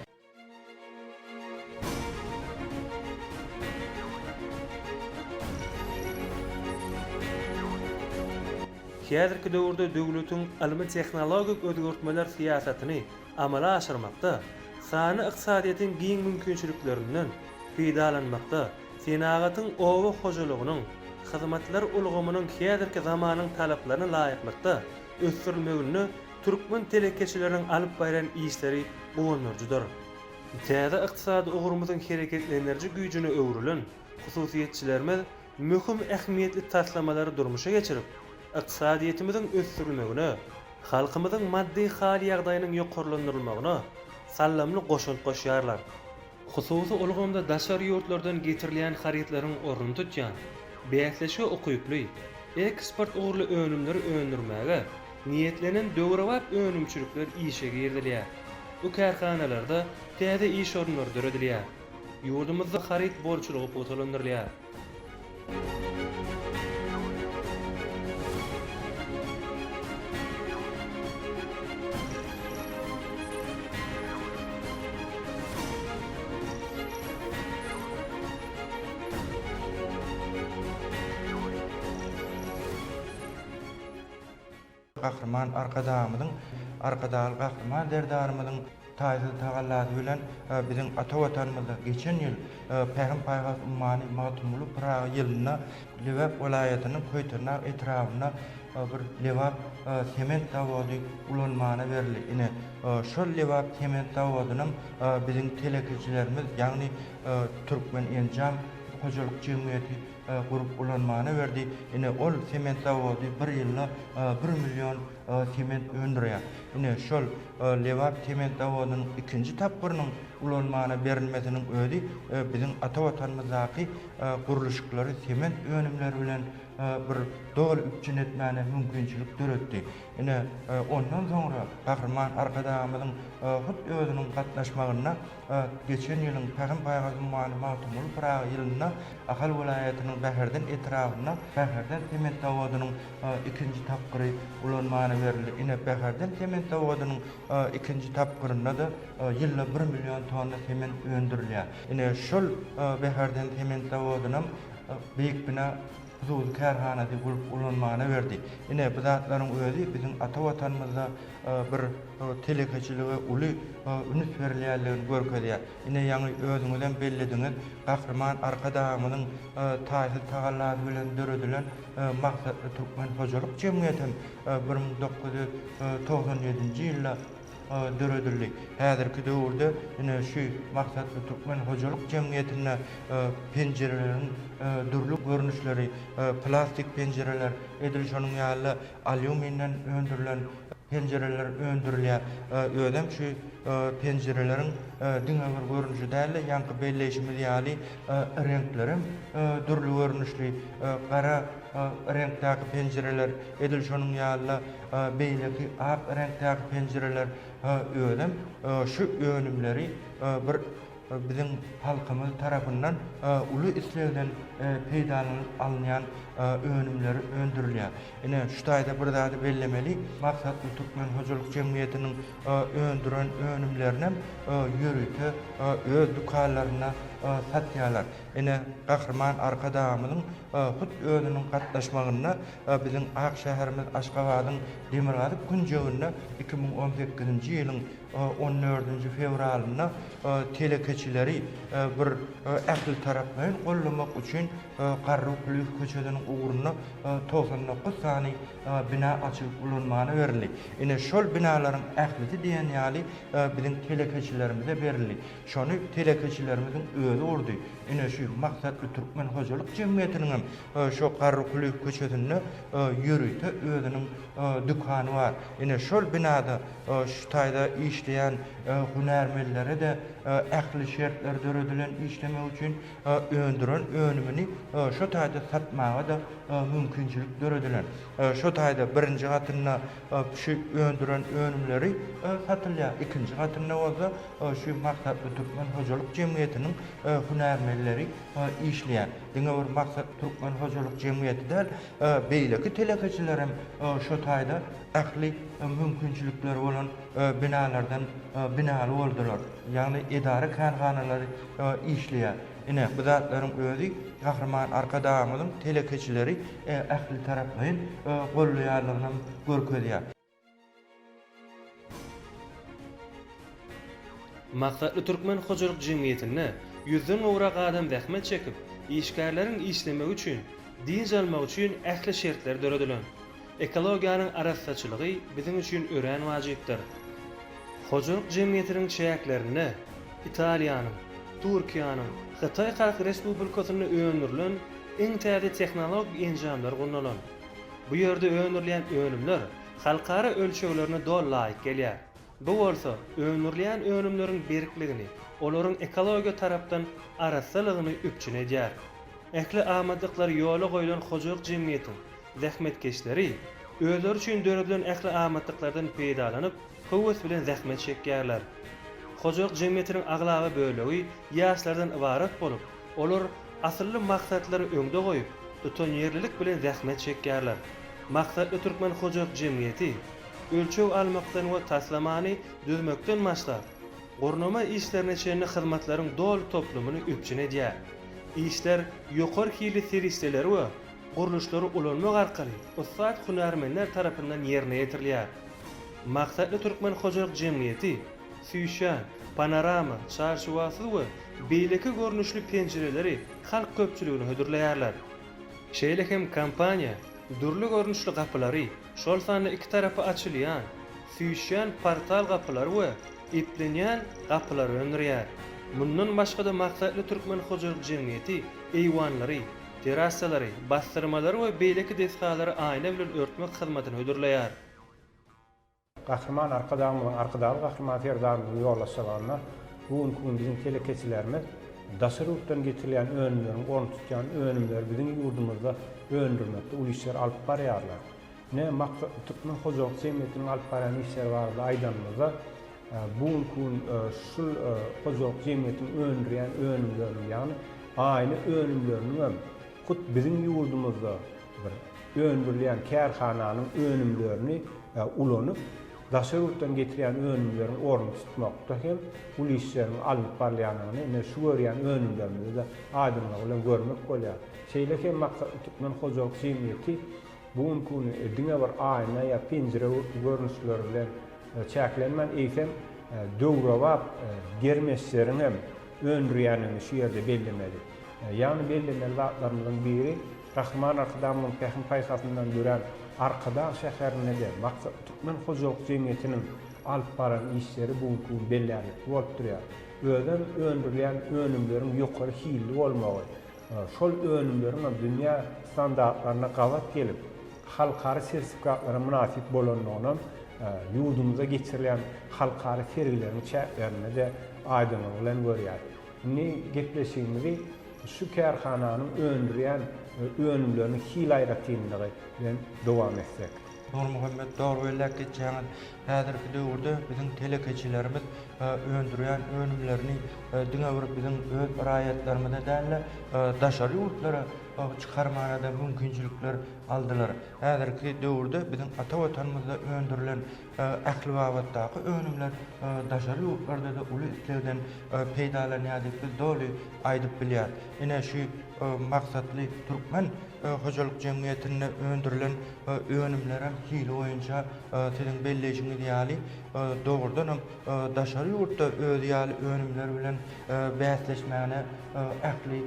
Häzirki döwürde döwletiň ylmy-tehnologik özgertmeler syýasatyny amala aşyrmakda, sanly ykdysadyýetiň giň mümkinçiliklerinden peýdalanmakda senagatyň, oba hojalygynyň, hyzmatlar ulgamynyň häzirki zamanyň talaplaryna laýyklykda ösdürilmeginde türkmen telekeçileriniň alyp barýan işleri guwandyryjydyr. Täze ykdysady ugrumyzyň hereketlendiriji güýjüne öwrülen hususyýetçilerimiz möhüm ähmiýetli taslamalary durmuşa geçirip, ykdysadyýetimiziň ösdürilmegine, halkymyzyň maddy hal-ýagdaýynyň ýokarlandyrylmagyna saldamly goşant goşýarlar. Hususy ulgamda daşary ýurtlardan getirilýän harytlaryň ornuny tutýan, bäsleşige ukyply, eksport ugurly önümleri öndürmäge niýetlenen döwrebap önümçilikler işe girizilýär. Bu kärhanalarda täze iş orunlary döredilýär. Ýurdumyzda haryt bolçulygy pugtalandyrylýar. Gahryman Arkadagymyzyň, Arkadagly Gahryman Serdarymyzyň taýsyz tagallasy bilen biziň ata Watanymyzda geçen ýyl Pähim-paýhas ummany Magtymguly Pyragy ýylynda Lebap welaýatynyň Köýtendag etrabynda bir Lebap sement zawody ulanmana berildi. Ine, şol Lebap sement zawodynam biziň telekeçilerimiz, ýagny Türkmen enjam hojalyk jemgyýeti gurup ulanmana berdi. Ine, ol sement zawody bir ýylda bir million sement öndürýär. Ine, şol Lebap sement zawodynyň ikinji tapgyrynyň ulanmana berilmesiniň özi biziň ata Watanymyzdaky gurluşyklary sement önümleri bilen bir doly üpjün etmäne mümkinçilik döretdi. Ine, ondan soňra Gahryman Arkadagymyzyň hut özüniň gatnaşmagynda Geçen ýylyň Pähim-paýhas ummany Magtymguly Pyragy ýylynda Ahal welaýatynyň Bäherden etrabynda Bäherden sement zawodynyň ikinji tapgyry ulanmana berildi. Ine, Bäherden sement zawodynyň ikinji tapgyrynda-da ýylda bir million tonna sement öndürilýär. Ine, şol Bäherden sement zawodynam Beýik bina hususy kärhanasy gurup ulanmana berdi. Ine, bu zatlaryň özi biziň ata Watanymyzda bir telekeçilige uly üns berilýänligini görkezýär. Ine, ýaňy özüňizem bellediňiz, Gahryman Arkadagymyzyň taýsyz tagallasy bilen döredilen Maksatly Türkmen hojalyk jemgyýetem 1997-nji ýylda döredildi. Häzirki döwürde ine şu Maksatly Türkmen hojalyk jemgyýetinde penjireleriň dürli görnüşleri, plastik penjireler, edil şonuň ýaly-da alýuminden öndürilen penjireler öndürilýär. Özem şu penjireleriň diňe bir görnüşi däl-de, ýaňky belleýşimiz ýaly reňklerem dürli görnüşli, gara reňkdäki penjireler, edil şonuň ýaly-da beýleki ak reňkdäki penjireler özem şu önümleri bir biziň halkymyz tarapyndan uly islegden peýdalanylyp alynýan önümleri öndürilýär. Ine, şu taýda bir zady bellemeli, Maksatly Türkmen hojalyk jemgyýetiniň öndüren önümlerinem ýörite öz dükanlarynda satýarlar. Ine, Gahryman Arkadagymyzyň hut özüniň gatnaşmagynda biziň ak şäherimiz Aşgabadyň demirgazyk künjeginde 2018-nji ýylyň on dördünji fewralynda telekeçileri bir ählitaraplaýyn goldamak üçin. Garry Kulyýew köçesiniň ugrunda 99 sany bina açylyp ulanmana berildi. Ine, şol binalaryň ählisi diýen ýaly biziň telekeçilerimize berildi. Şony telekeçilerimiziň özi gurdy. Ine, şu Maksatly Türkmen hojalyk jemgyýetiniň hem şo Garry Kulyýew köçesinde ýörite özüniň dükany bar. Ine, şol binada şu taýda işleýän hünärmenlere-de ähli şertler döredilen işlemek üçin öndüren önümini şo taýda satmaga-da mümkinçilik döredilen. Şo taýda birinji gatynda şu öndüren önümleri satylýar, ikinji gatynda bolsa şu Maksatly Türkmen hojalyk jemgyýetiniň hünärmenleri işleýär. Diňe bir Maksatly Türkmen hojalyk jemgyýeti däl, beýleki telekeçiler hem şo taýda ähli mümkinçilikleri bolan binalardan binaly boldular. Ýagny edara-kärhanalary işleýär. Ine, bu zatlaryň özi Gahryman Arkadagymyzyň telekeçileri ähli taraplaýyn goldaýanlygynam görkezýär. Maksatly Türkmen hojalyk jemgyýetinde ýüzden gowrak adam zähmet çekip, işgärleriň işlemegi üçin, dynç almagy üçin ähli şertler döredilen. Ekologiýanyň arassaçylygy biziň üçin örän wajypdyr. Hojalyk jemgyýetiniň çäklerinde Italiýanyň, Türkiýäniň, Hytaý Halk Respublikasynda öndürilen iň täze tehnologik enjamlar gurnalan. Bu ýerde öndürilýän önümler halkara ölçeglerine doly laýyk gelýär. Bu bolsa öndürilýän önümleriň berkligini, olaryň ekologiýa tarapdan arassalygyny üpjün edýär. Ähli amatlyklary ýola goýlan hojalyk jemgyýetiň zähmetkeşleri özleri üçin döredilen ähli amatlyklardan peýdalanyp, höwes bilen zähmet çekýärler. Hojalyk jemgyýetiniň aglaba bölegi ýaşlardan ybarat bolup, olar asylly maksatlary öňde goýup, tutanýerlilik bilen zähmet çekýärler. Maksatly Türkmen hojalyk jemgyýeti ölçeg almakdan we taslamany düzmekden başlap, gurnama işlerine çenli hyzmatlaryň doly toplumyny üpjün edýär. Işler ýokary hilli serişdeleri we gurluşlary ulanmak arkaly ussat hünärmenler tarapyndan ýerine ýetirilýär. Maksatly Türkmen hojalyk jemgyýeti süýşýän, panorama, çarçuwasyz we beýleki görnüşli penjireleri halk köpçüligine hödürleýärler. Şeýle hem kompaniýa dürli görnüşli gapylary, şol sanda iki tarapy açylýan, süýşýän portal gapylary we eplenýän gapylary öndürýär. Mundan başga-da Maksatly Türkmen hojalyk jemgyýeti eýwanlary, terrasalary, bassyrmalary we beýleki desgalary aýna bilen örtmek hyzmatyny hödürleýär. Gahryman Arkadagymyzyň, Arkadagly Gahryman Serdarymyzyň ýolbaşçylygynda bu günki gün biziň telekeçilerimiz daşary ýurtdan getirilýän önümleriň ornuny tutýan önümleri biziň ýurdumyzda öndürmekde uly işler alyp barýarlar. Ine, Maksatly Türkmen hojalyk jemgyýetiniň alyp barýan işleri barada aýdanymyzda, bu günki gün şul hojalyk jemgyýetiň öndürýän önümleriniň, ýagny aýna önümleriniň hem hut biziň ýurdumyzda bir öndürilýän kärhananyň önümlerini ulanyp, daşary ýurtdan getirýän önümleriň ornuny tutmakda hem uly işleriň alnyp barylýandygyny ine şu görýän önümlerimizde-de aýdyňlygy bilen görmek bolýar. Şeýle hem Maksatly Türkmen hojalyk jemgyýeti bu günki gün diňe bir aýna ýa penjire görnüşleri bilen çäklenmän, eýsem, döwrebap germeçleriň hem öndürýändigini şu ýerde bellemeli. Ýagny bellemeli zatlarymyzyň biri, Gahryman Arkadagymyzyň pähim-paýhasyndan dörän Arkadag şäherinde-de Maksatly Türkmen hojalyk jemgyýetiniň alyp baran işleri bu günki gün bellärlikli bolup durýar. Özem öndürilýän önümleriň ýokary hilli bolmagy, şol önümleriň hem dünýä standartlaryna gabat gelip, halkara sertifikatlara mynasyp bolandygynam ýurdumyzda geçirilýän halkara sergileriň çäklerinde-de aýdyňlygy bilen görýäris. Indi gepleşigimizi şu kärhananyň öndürýän önümleriniň hil aýratynlygy bilen dowam etsek. Nurmuhammet dogry belläp geçýäňiz. Häzirki döwürde biziň telekeçilerimiz öndürýän önümlerini diňe bir biziň öz raýatlarymyza däl-de, daşary ýurtlara çykarmana-da mümkinçilikler aldylar. Häzirki döwürde biziň ata Watanymyzda öndürilen ähli babatdaky önümler daşary ýurtlarda-da uly islegden peýdalanýar diýip biz doly aýdyp bilýäris. Ine şu maksatly türkmen hojalyk jemgyýetinde öndürilen önümlerem hili boýunça siziň belleýşiňiz ýaly dogrudanam daşary ýurtda özi ýaly önümler bilen bäsleşmäne ähli.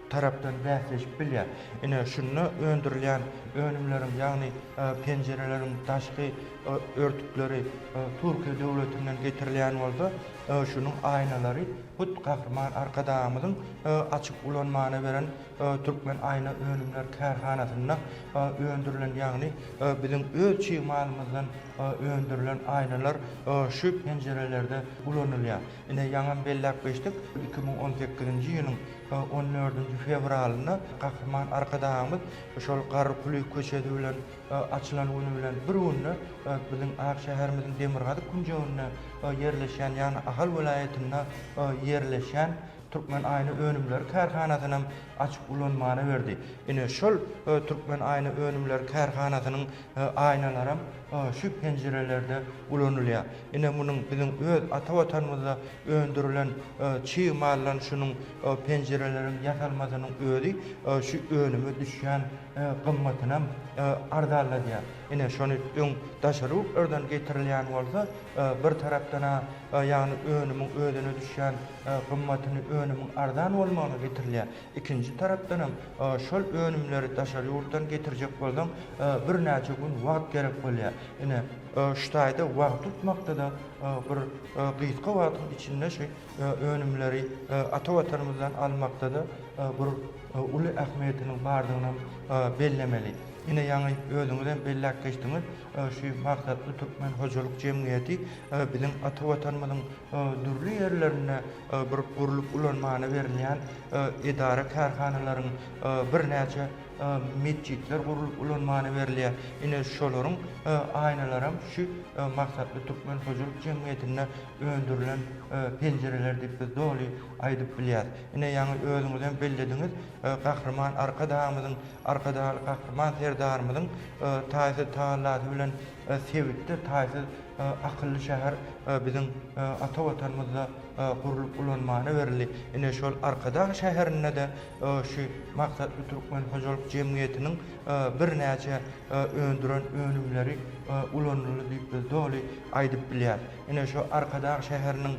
tarapdan bäsleşip bilýär. Ine, şunda öndürilýän önümleriň, ýagny penjireleriň daşky örtükleri Türkiýe döwletinden getirilýän bolsa, şunuň aýnalary hut Gahryman Arkadagymyzyň açyp ulanmana beren Türkmen aýna önümler kärhanasynda öndürilen, ýagny biziň öz çig malymyzdan öndürilen aýnalar şu penjirelerde ulanylýar. Ine, ýaňam belläp geçdik, 2018-nji ýylyň on dördünji fewralynda Gahryman Arkadagymyz şol Garry Kulyýew köçesi bilen açylan güni bilen bir günde biziň ak şäherimiziň demirgazyk künjeginde ýerleşýän, ýagny Ahal welaýatynda ýerleşýän Türkmen aýna önümleri kärhanasynam açyp ulanmana berdi. Ine, şol Türkmen aýna önümleri kärhanasynyň aýnalaram şu penjirelerde ulanylýar. Ine, munuň biziň öz ata Watanymyzda öndürilen çig maldan şunuň penjireleriň ýasalmasynyň özi şu önüme düşýän gymmatynam arzanladýar. Ine, şony öň daşary ýurtlardan getirilýän bolsa, bir tarapdan-a, ýagny önümiň özüne düşýän gymmatyny önümiň arzan bolmagyna getirilýär. Ikinji tarapdanam, şol önümleri daşary ýurtdan getirjek bolsaň, birnäçe gün wagt gerek bolýar. Ine, şu taýda wagt tutmakda-da bir gysga wagtyň içinde şu önümleri ata Watanymyzdan almakda-da bir uly ähmiýetiniň bardygynam bellemeli. Ine, ýaňy özüňizem belläp geçdiňiz, şu Maksatly Türkmen hojalyk jemgyýeti biziň ata Watanymyzyň dürli ýerlerinde bir gurlup ulanmana berilýän edara-kärhanalaryň birnäçe metjitler gurlup ulanmana berilýär. Ine, şolaryň aýnalaram şu Maksatly Türkmen hojalyk jemgyýetinde öndürilen penjireler diýip biz doly aýdyp bilýäris. Ine, ýaňy özüňizem bellediňiz, Gahryman Arkadagymyzyň, Arkadagly Gahryman Serdarymyzyň taýsyz tagallasy bilen sebitde taýsyz akylly şäher biziň ata Watanymyzda gurlup ulanmana berildi. Ine, şol Arkadag şäherinde-de şu Maksatly Türkmen hojalyk jemgyýetiniň birnäçe öndüren önümleri ulanyldy diýip biz doly aýdyp bilýäris. Ine, şu Arkadag şäheriniň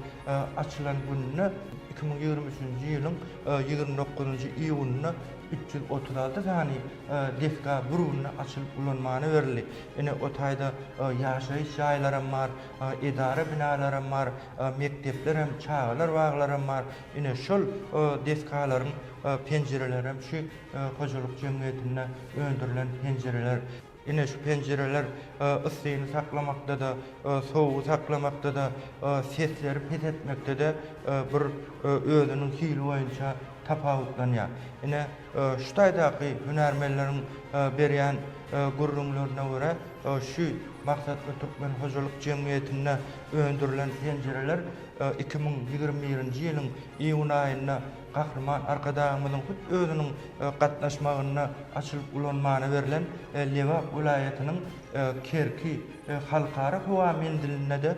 açylan gününde, 2023-nji ýylyň 29-njy iýunynda 336 sany desga bir günde açylyp ulanmana berildi. Ine, o taýda ýaşaýyş jaýlaram bar, edara binalaram bar, mekdeplerem, çagalar baglaram bar. Ine, şol desgalaryň penjirelerem şu hojalyk jemgyýetinde öndürilen penjireler. Ine, şu penjireler yssyny saklamakda-da, sowugy saklamakda-da, sesleri peseltmekde-de bir özüniň hili boýunça tapawutlanýar. Ine, şu taýdaky hünärmenleriň berýän gürrüňlerine görä, şu Maksatly Türkmen hojalyk jemgyýetinde öndürilen penjireler 2021-nji ýylyň iýun aýynda Gahryman Arkadagymyzyň hut özüniň gatnaşmagynda açylyp ulanmana berlen Lebap welaýatynyň Kerki Halkara howa menzilinde-de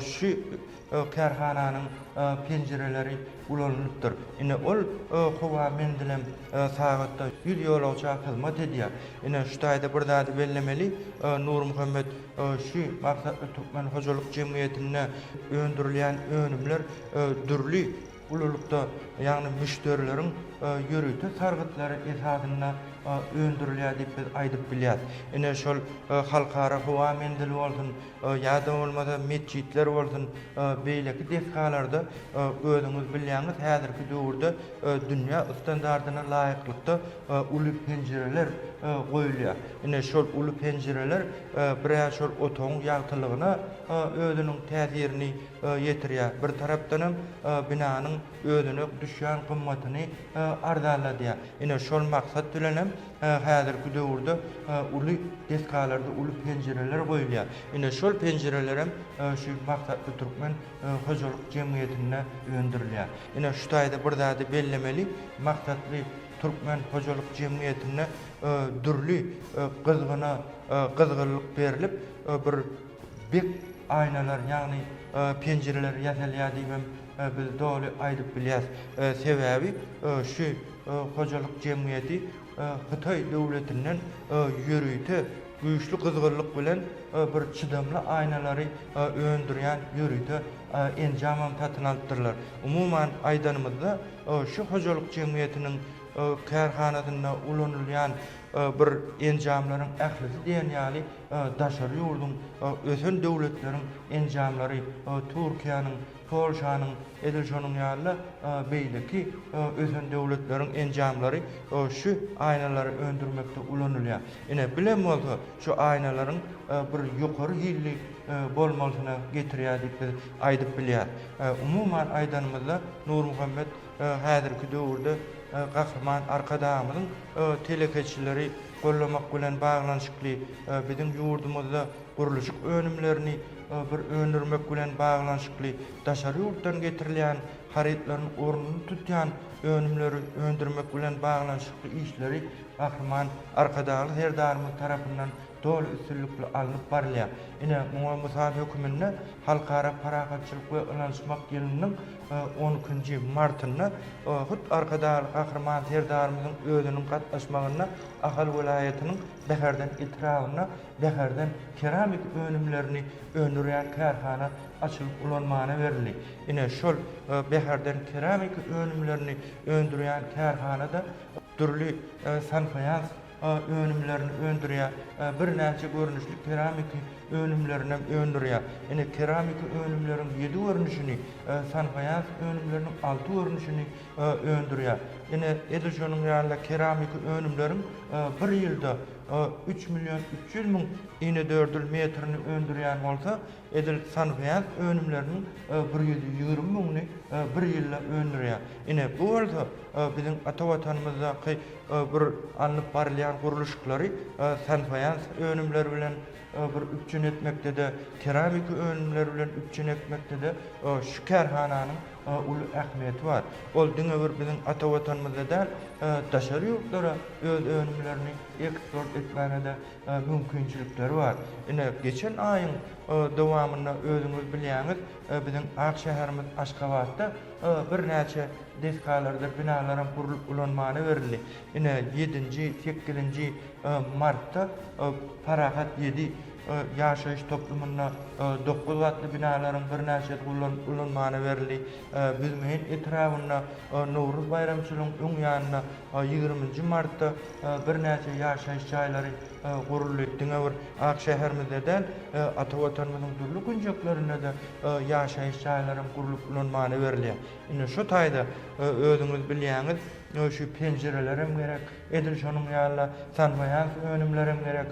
şu kärhananyň penjireleri ulanylypdyr. Ine, ol howa menzilem sagatda 100 ýolagça hyzmat edýär. Ine, şu taýda bir zady bellemeli, Nurmuhammet, şu Maksatly Türkmen hojalyk jemgyýetinde öndürilýän önümler dürli ululykda, ýagny müşderileriň ýörite sargytlary esasynda öndürilýär diýip biz aýdyp bilýäris. Ine, şol halkara howa menzili bolsun ýa-da bolmasa metjitler bolsun, beýleki desgalarda özüňiz bilýäňiz, häzirki döwürde dünýä standardyna laýyklykda uly penjireler goýulýar. Ine, şol uly penjireler bir-ä şol otagyň ýagtylygyna özüniň täsirini ýetirýär. Bir tarapdanam binanyň özüne düşýän gymmatyny arzanladýar. Ine, şol maksat bilenem häzirki döwürde uly desgalarda uly penjireler goýulýar. Ine, şol penjirelerem şu Maksatly Türkmen hojalyk jemgyýetinde öndürilýär. Ine, şu taýda bir zady bellemeli, Maksatly Türkmen hojalyk jemgyýetinde dürli gyzgyna gyzgynlyk berlip, bir bek aýnalar, ýagny penjireler ýasalýar diýibem biz doly aýdyp bilýäris. Sebäbi şu hojalyk jemgyýeti Hytaý döwletinden ýörite güýçli gyzgynlyk bilen bir çydamly aýnalary öndürýän ýörite enjamam satyn alypdyrlar. Umuman aýdanymyzda, şu hojalyk jemgyýetiniň. kärhanasynda ulanylýan bir enjamlaryň ählisi diýen ýaly daşary ýurduň ösen döwletleriň enjamlary Türkiýäniň, Polşanyň, edil şonuň ýaly-da beýleki ösen döwletleriň enjamlary şu aýnalary öndürmekde ulanylýar. Ine, bilem bolsa şu aýnalaryň bir ýokary hilli bolmalysyna getirýär diýip biz aýdyp bilýäris. Umuman aýdanymyzda, Nurmuhammet häzirki döwürde Gahryman Arkadagymyzyň telekeçileri gollamak bilen baglanyşykly biziň ýurdumyzda gurluşyk önümlerini bir öndürmek bilen baglanyşykly daşary ýurtdan getirilýän harytlaryň ornuny tutýan önümleri öndürmek bilen baglanyşykly işleri Gahryman Arkadagly Serdarymyz tarapyndan doly üstünlikli alnyp barylýar. Ine, muňa mysal höküminde Halkara parahatçylyk we ynanyşmak ýylynyň on ikinji martynda hut Arkadagly Gahryman Serdarymyzyň özüniň gatnaşmagynda Ahal welaýatynyň Bäherden etrabynda Bäherden keramik önümlerini öndürýän kärhana açylyp ulanmana berildi. Ine, şol Bäherden keramik önümlerini öndürýän kärhanada dürli sanfaýans önümlerini öndürýär. Birnäçe görnüşli keramiki önümlerinem öndürýär. Ine, keramiki önümleriň ýedi görnüşini, sanfaýans önümleriniň alty görnüşini öndürýär. Ine, edil şonuň ýaly-da keramiki önümleriň bir ýylda üç million 300 müň inedördül metrini öndürýän bolsa, edil sanfaýans önümleriniň 120 müňüni bir ýylda öndürýär. Ine, bu bolsa biziň ata Watanymyzdaky bir alnyp barylýan gurluşyklary sanfaýans önümleri bilen bir üpjün etmekde-de, keramiki önümler bilen üpjün etmekde-de şu kärhananyň uly ähmiýeti bar. Ol diňe bir biziň ata Watanymyzda däl, daşary ýurtlara öz önümlerini eksport etmäge-de mümkinçilikleri bar. Ine, geçen aýyň dowamynda özüňiz bilýäňiz, biziň ak şäherimiz Aşgabatda birnäçe desgalardyr binalaram gurlup ulanmana berildi. Ine, ýedinji, sekizinji martda Parahat ýedi ýaşaýyş toplumynda dokuz gatly binalaryň birnäçesi gurlup ulanmana berildi. Büzmeýin etrabynda Nowruz baýramçylygyň öň ýanynda ýigriminji martda birnäçe ýaşaýyş jaýlary guruldy. Diňe bir ak şäherimizde däl, ata Watanymyzyň dürli künjeklerinde-de ýaşaýyş jaýlaram gurlup ulanmana berilýär. Indi şu taýda özüňiz bilýäňiz, şu penjirelerem gerek, edil şonuň ýaly-da sanfaýans önümlerem gerek,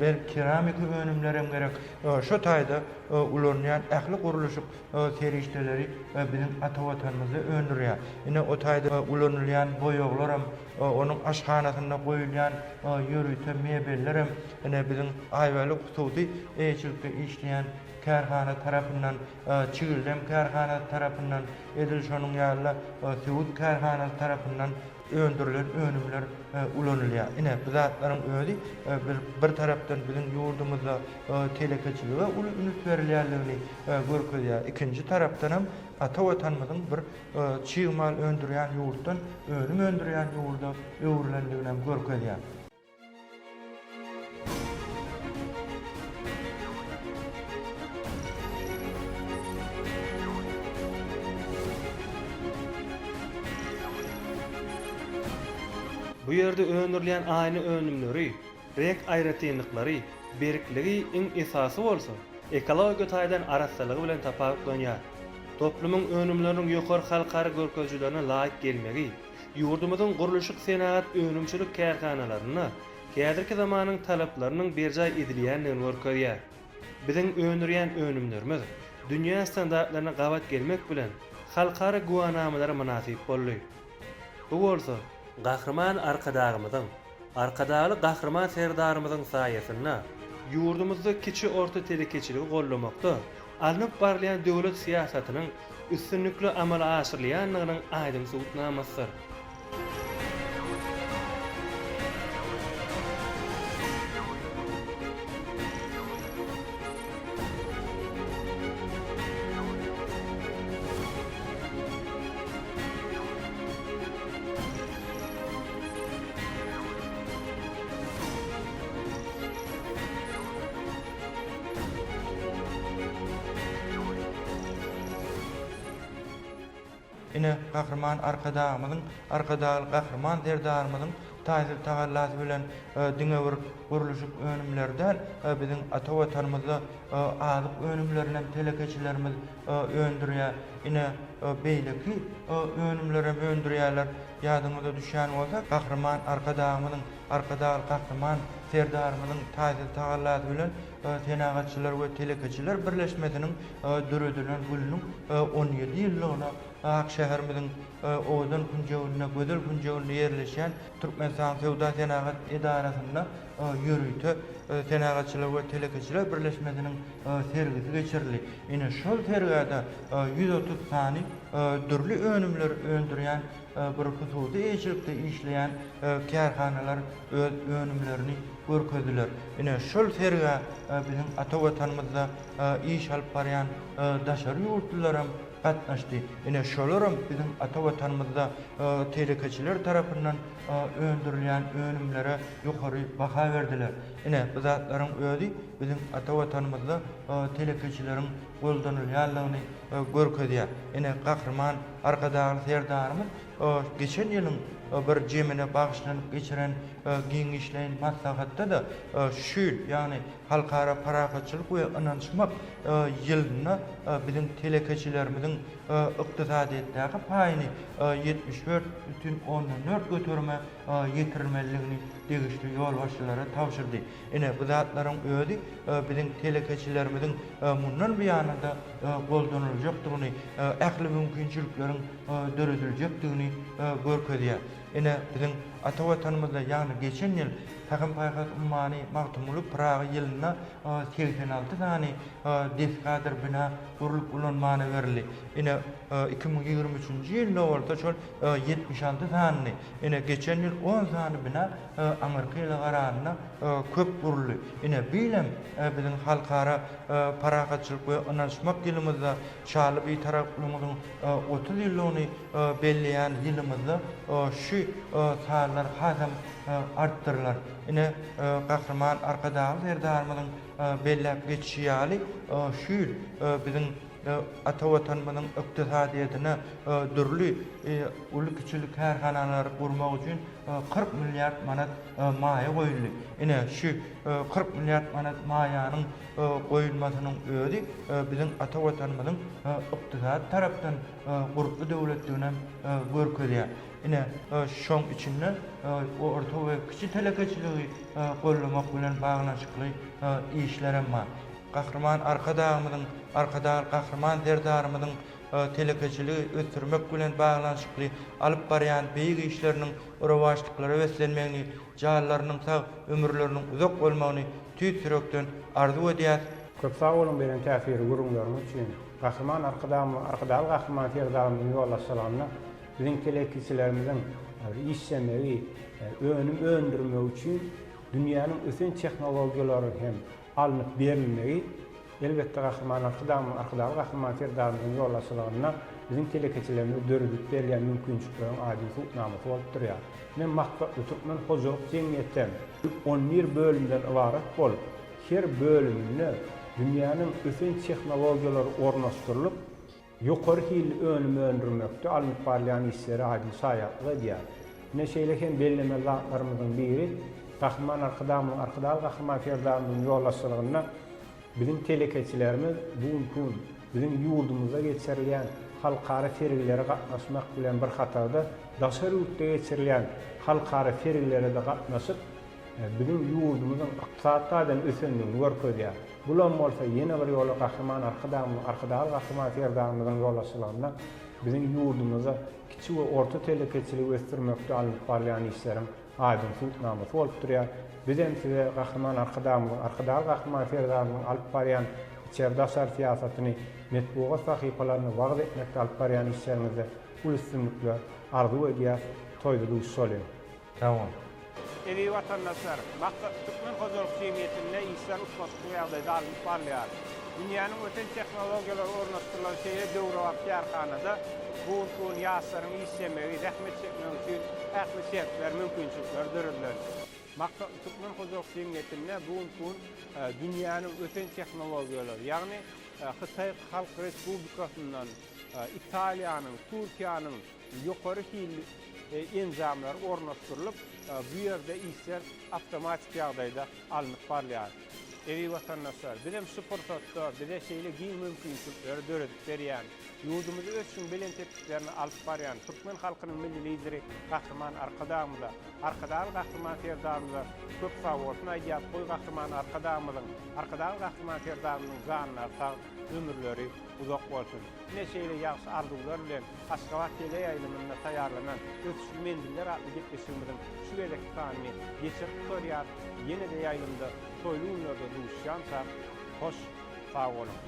belki keramiki önümlerem gerek. Şu taýda ulanylýan ähli gurluşyk serişdeleri biziň ata Watanymyzda öndürýär. Ine, o taýda ulanylýan boýaglaram, onuň aşhanasynda goýulýan ýörite mebellerem ine biziň Aýbäli hususy eýeçilikde işleýän kärhana tarapyndan, Çigildem kärhanasy tarapyndan, edil şonuň ýaly-da Söwüt kärhanasy tarapyndan öndürilen önümler ulanylýar. Ine, bu zatlaryň özi bir tarapdan biziň ýurdumyzda telekeçilige uly üns berilýänligini görkezýär. Ikinji tarapdanam ata Watanymyzyň bir çig mal öndürýän ýurtdan önüm öndürýän ýurda öwrülendiginem görkezýär. Bu ýerde öndürilýän aýna önümleri reňk aýratynlyklary, berkligi, iň esasy bolsa, ekologiýa taýdan arassalygy bilen tapawutlanýar. Toplumyň önümleriniň ýokary halkara görkezijilerine laýyk gelmegi, ýurdumyzyň gurluşyk-senagat önümçilik kärhanalarynda häzirki zamanyň talaplarynyň berjaý edilýändigini görkezýär. Biziň öndürýän önümlerimiz dünýä standartlaryna gabat gelmek bilen, halkara güwänamalara mynasyp boldy. Bu bolsa, Gahryman Arkadagymyzyň, Arkadagly Gahryman Serdarymyzyň saýasynda ýurdumyzda kiçi-orta telekeçiligi goldamakda alnyp barylýan döwlet syýasatynyň üstünlikli amala aşyrylýandygynyň aýdyň subutnamasydyr. Ine, Gahryman Arkadagymyzyň, Arkadagly Gahryman Serdarymyzyň taýsyz tagallasy bilen diňe bir gurluşyk önümleri däl, biziň ata Watanymyzda azyk önümlerini hem telekeçilerimiz öndürýär. Ine, beýleki önümlerem öndürýärler. Ýadyňyza düşýän bolsa, Gahryman Arkadagymyzyň, Arkadagly Gahryman Serdarymyzyň taýsyz tagallasy bilen Senagatçylar we telekeçiler birleşmesiniň döredilen gününiň 17 ýyllygyna ak şäherimiziň owadan künjeginde, gözel künjeginde ýerleşýän Türkmenistanyň Söwda-senagat edarasynda ýörite Senagatçylar we telekeçiler birleşmesiniň sergisi geçirildi. Ine, şol sergä-de 130 sany dürli önümleri öndürýän bir hususy eýeçilikde işleýän kärhanalar öz önümlerini görkezdiler. Ine, şol sergä biziň ata Watanymyzda iş alyp barýan daşary ýurtlylaram gatnaşdy. Ine, şolaram biziň ata Watanymyzda telekeçiler tarapyndan öndürilýän önümlere ýokary baha berdiler. Ine, bu zatlaryň özi biziň ata Watanymyzda telekeçileriň goldanylýanlygyny görkezýär. Ine, Gahryman Arkadagly Serdarymyz geçen ýylyň bir jemine bagyşlanyp geçiren giňişleýin maslahatda-da şu ýyl, ýagny Halkara parahatçylyk we ynanyşmak ýylynda biziň telekeçilerimiziň ykdysadyýetdäki paýyny 74,4 göterime ýetirmelidigini degişli ýolbaşçylara tabşyrdy. Ine, bu zatlaryň özi biziň telekeçilerimiziň mundan buýana-da goldanyljakdygyny, ähli mümkinçilikleriň dörediljekdigini görkezýär. Ine, biziň ata Watanymyzda, ýagny geçen ýyl Pähim-paýhas ummany Magtymguly Pyragy ýylynda 86 sany desgadyr bina gurlup ulanmana berildi. Ine, 2023-nji ýylda bolsa şol 76 sanyny, ine, geçen ýyl on sany bina aňyrky ýyla garanda köp guruldy. Ine, bu ýyl hem biziň Halkara parahatçylyk we ynanyşmak ýylymyzda, şanly Bitaraplygymyzyň 30 ýyllygyny belleýän ýylymyzda şu sanlar hasam artdyrylar. Ine, Gahryman Arkadagly Serdarymyzyň belläp geçişi ýaly, şu ýyl biziň ata Watanymyzyň ykdysadyýetine dürli uly-kiçili kärhanalary gurmak üçin 40 milliard manat maýa goýuldy. Ine, şu 40 milliard manat maýanyň goýulmasynyň özi biziň ata Watanymyzyň ykdysady tarapdan gurply döwletdiginem görkezýär. Ine, şoň içinde orta we kiçi telekeçiligi goldamak bilen baglanyşykly işlerem bar. Gahryman Arkadagymyzyň, Arkadagly Gahryman Serdarymyzyň telekeçiligi ösdürmek bilen baglanyşykly alyp barýan beýik işleriniň rowaçlyklara beslenmegini, janlarynyň sag, ömürleriniň uzak bolmagyny tüýs ýürekden arzuw edýäs. Köp sag boluň beren täsirli gürrüňleriňiz üçin. Gahryman Arkadagymyzyň Arkadagly Gahryman Serdarymyzyň ýolbaşçylygynda biziň telekeçilerimiziň işlemegi, önüm öndürmegi üçin dünýäniň ösen tehnologiýalary hem alnyp berilmegi, elbetde, Gahryman Arkadagymyzyň, Arkadagly Gahryman Serdarymyzyň ýolbaşçylygynda biziň telekeçilerimize döredilip berilýän mümkinçilikleriň aýdyň subutnamasy bolup durýar. Ine, Maksatly Türkmen hojalyk jemgyýetem 11 bölümden ybarat bolup, her bölüminde dünýäniň ösen tehnologiýalary ornaşdyrylyp, Ýokary hilli önüm öndürmekde alnyp barylýan işlere aýdyň şaýatlyk edýär. Ine, şeýle hem bellemeli zatlarymyzyň biri, Gahryman Arkadagymyzyň, Arkadagly Gahryman Serdarymyzyň ýolbaşçylygynda biziň telekeçilerimiz bu günki gün biziň ýurdumyzda geçirilýän halkara sergilere gatnaşmak bilen bir hatarda daşary ýurtda geçirilýän halkara sergilere-de gatnaşyp, biziň ýurdumyzyň ykdysady taýdan ösendigini görkezýär. Bulam bolsa ýene bir ýola Gahryman Arkadagymyzyň, Arkadagly Gahryman Serdarymyzyň ýolbaşçylygynda biziň ýurdumyzda kiçi we orta telekeçiligi ösdürmekde alnyp barylýan işleriň aýdyň subutnamasy bolup durýar. Bizem size Gahryman Arkadagymyzyň, Arkadagly Gahryman Serdarymyzyň alyp barýan içeri-daşary syýasatyny metbugat sahypalarynda wagyz etmekde alyp barýan işleriňizde uly üstünlikler arzuw edýäs. Toýda duşuşalyň! Sag bol. Eziz watandaşlar! Maksatly Türkmen hojalyk jemgyýetinde işler utgaşykly ýagdaýda alnyp barylýar. Dünýäniň ösen tehnologiýalary ornaşdyrylan şeýle döwrebap kärhanada bu günki gün ýaşlaryň işlemegi, zähmet çekmegi üçin ähli şertler, mümkinçilikler döredilen. Maksatly Türkmen hojalyk jemgyýetinde bu günki gün dünýäniň ösen tehnologiýalary, ýagny Hytaý Halk Respublikasyndan. Italiýanyň, Türkiýäniň ýokary hilli enjamlary ornaşdyrylyp, bu ýerde işler awtomatik ýagdaýda alnyp barylýar. Eziz watandaşlar, bizem şu pursatda bize şeýle giň mümkinçilikleri döredip berýän, ýurdumyzy ösüşiň belent sepgitlerine alyp barýan türkmen halkynyň Milli Lideri Gahryman Arkadagymyza, Arkadagly Gahryman Serdarymyza köp sagbolsun aýdýas, goý Gahryman Arkadagymyzyň, Arkadagly Gahryman Serdarymyzyň janlary sag, ömürleri uzak bolsun! Ine şeýle ýagşy arzuwlar bilen Aşgabat teleýaýlymynda taýýarlanan Ösüşli menziller atly gepleşigimiziň şu gezekki sanyny geçirip gutarýas, ýene-de ýaýlymda toýly günlerde duşuşýançak, hoş sag boluň!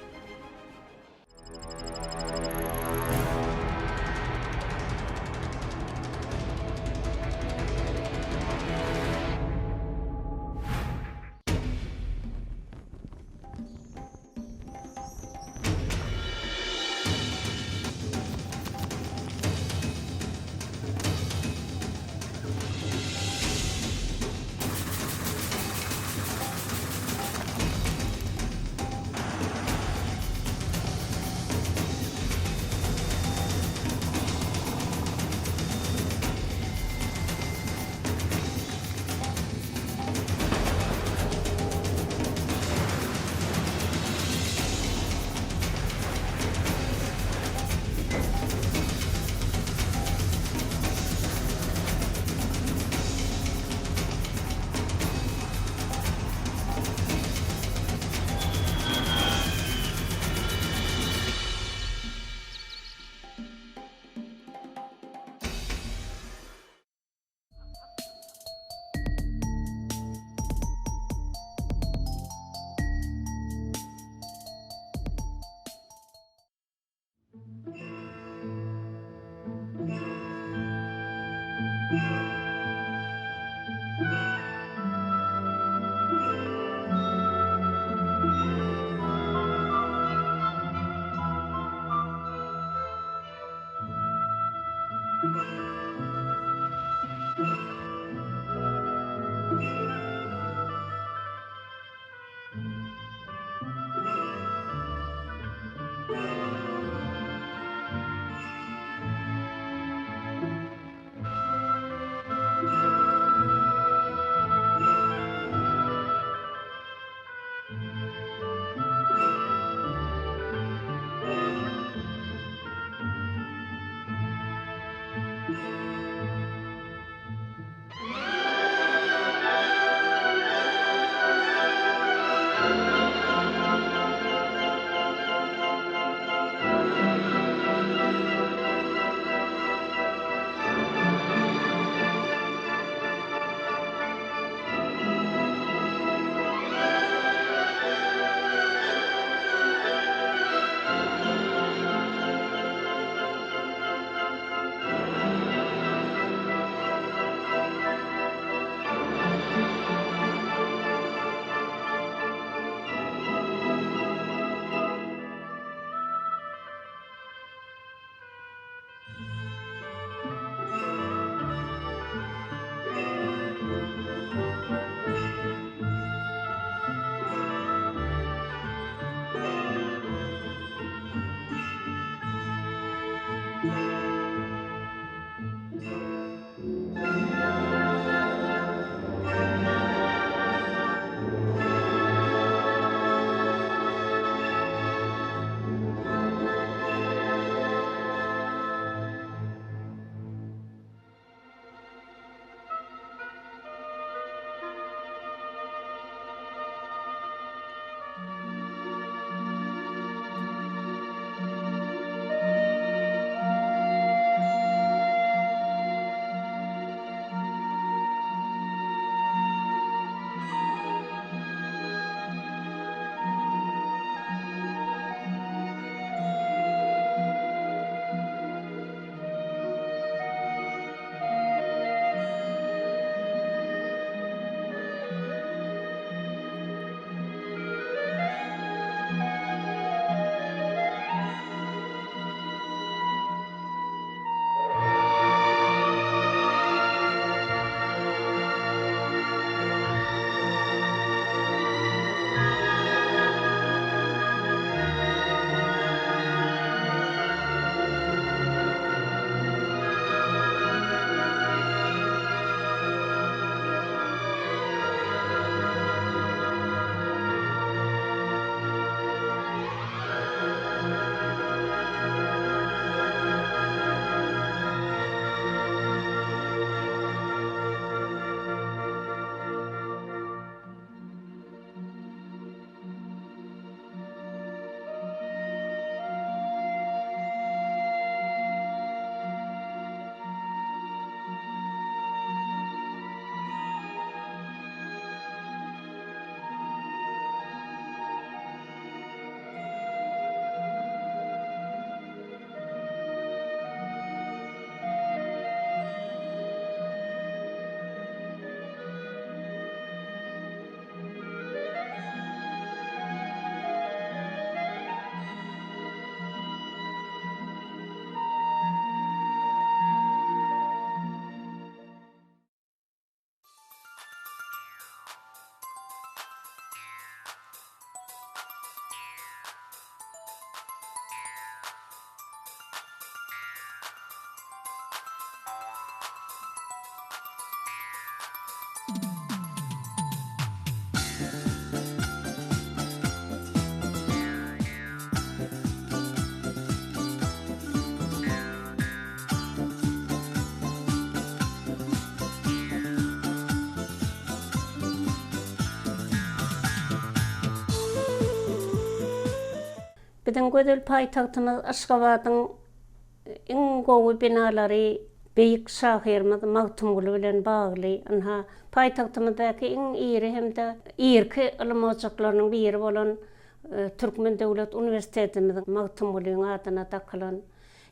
Biziň gözel paýtagtymyz Aşgabadyň iň gowy binalary beýik şahyrymyz Magtymguly bilen bagly. Ynha, paýtagtymyzdaky iň iri hem-de irki ylym ojaklarynyň biri bolan Türkmen döwlet uniwersitetimiziň Magtymgulyň adyna dakylan,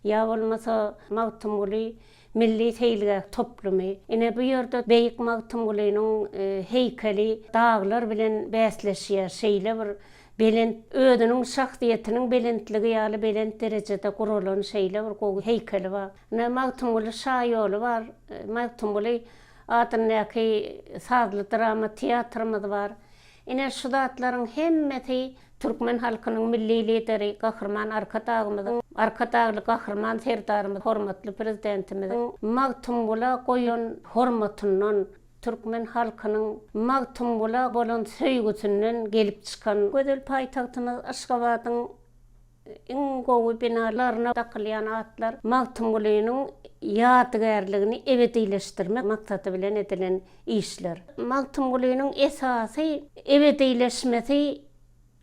ýa bolmasa Magtymguly milli seýilgäh toplumy. Ine, bu ýerde beýik Magtymgulynyň heýkeli daglar bilen bäsleşýär. Şeýle bir belent, özüniň şahsyýetiniň belentligi ýaly belent derejede guralan şeýle bir gowy heýkeli bar. Ine, Magtymguly şaýoly bar, Magtymguly adyndaky sazly drama teatrymyz bar. Ine, şu zatlaryň hemmesi türkmen halkynyň Milli Lideri Gahryman Arkadagymyzyň, Arkadagly Gahryman Serdarymyz, hormatly Prezidentimiziň Magtymgula goýan hormatyndan, türkmen halkynyň Magtymgula bolan söýgüsinden gelip çykan gözel paýtagtymyz Aşgabadyň Iň gowy binalaryna dakylýan atlar Magtymgulynyň ýadygärligini ebedileşdirmek maksady bilen edilen işler. Magtymgulynyň esasy ebedileşmesi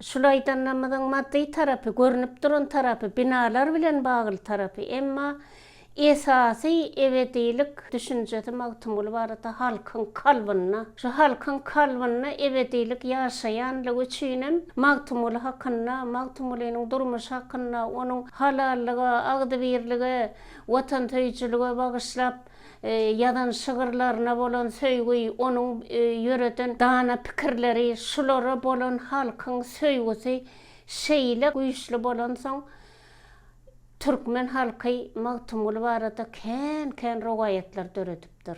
şul aýdanlarymyzyň maddy tarapy, görnüp duran tarapy, binalar bilen bagly tarapy. Emma Esasy ebedilik düşünjesi Magtymguly barada halkyň kalbynda. Şu halkyň kalbynda ebedilik ýaşaýanlygy üçinem Magtymguly hakynda, Magtymgulynyň durmuşy hakynda, onuň halallyga, agzybirlige, watansöýüjilige bagyşlap ýazan şygyrlaryna bolan söýgi, onuň ýöreden dana pikirleri, şulara bolan halkyň söýgüsi şeýle güýçli bolansoň, Türkmen halky Magtymguly barada kän-kän rowaýatlar döredipdir.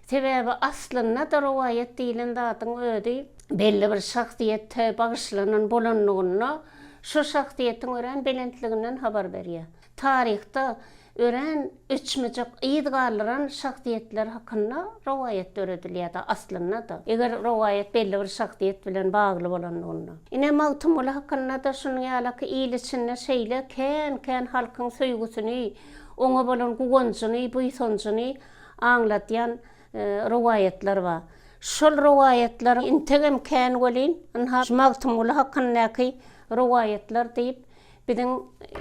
Sebäbi aslynda-da rowaýat diýlen zadyň özi belli bir şahsyýete bagyşlanan bolanlygynda şo şahsyýetiň örän belentliginden habar berýär. Taryhda örän öçmejek yz galdyran şahsyýetler hakynda rowaýat döredilýär-de aslynda-da, eger rowaýat belli bir şahsyýet bilen bagly bolanlygynda. Ine, Magtymguly hakynda-da şunuň ýalaky il içinde şeýle kän-kän halkyň söýgüsini, oňa bolan guwanjyny, buýsanjyny aňladýan rowaýatlar bar. Şol rowaýatlaryň integem kän welin, ynha, şu Magtymguly hakyndaky rowaýatlar diýip, biziň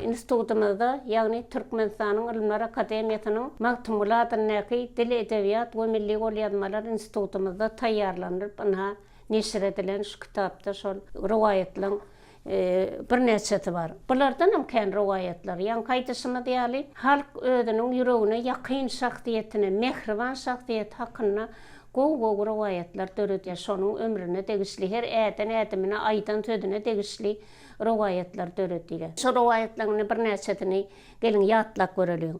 institutymyzda, ýagny Türkmenistanyň Ylymlar akademiýasynyň Magtymguly adyndaky Dil, edebiýat we milli golýazmalar institutymyzda taýýarlanylyp, ynha, neşir edilen şu kitapda şol rowaýatlaryň birnäçesi bar. Bulardanam kän rowaýatlar. Ýaňky aýdyşymyz ýaly, halk özüniň ýüregine ýakyn şahsyýetine, mähriban şahsyýeti hakynda gowy-gowy rowaýatlar döredýär. Şonuň ömrüne degişli, her äden ädimine, aýdan sözüne degişli rowaýatlar döredýär. Şol rowaýatlaryň indi birnäçesini geliň ýatlap göreliň.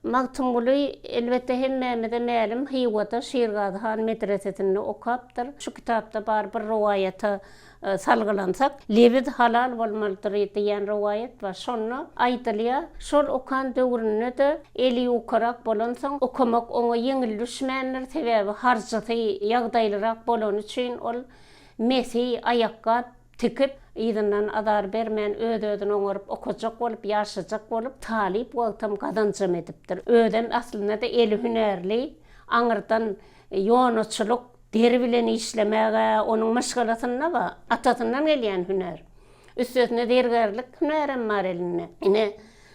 Magtymguly, elbetde, hemmämize mälim, Hywada Şirgazy han medresesinde okapdyr. Şu kitapda bar bir rowaýata salgylansak, Lebiz halal bolmalydyr diýen rowaýat bar. Şonda aýdylýar, şol okan döwründe-de eli ýukarak bolansoň, okamak oňa ýeňil düşmändir, sebäbi harjysy ýagdaýlyrak bolany üçin ol mesi, aýakgap tikip, yzyndan azar bermän öz-özüni oňaryp okajak bolup, ýaşajak bolup, talyp wagtam gazanjam edipdir. Özem aslynda-da eli hünärli, aňyrdan ýonaçylyk, Deri bilen işlemäge onuň maşgalasynda bar, atasyndan gelýän hünär. Üstesine zergärlik hünärem bar elinde. Ine,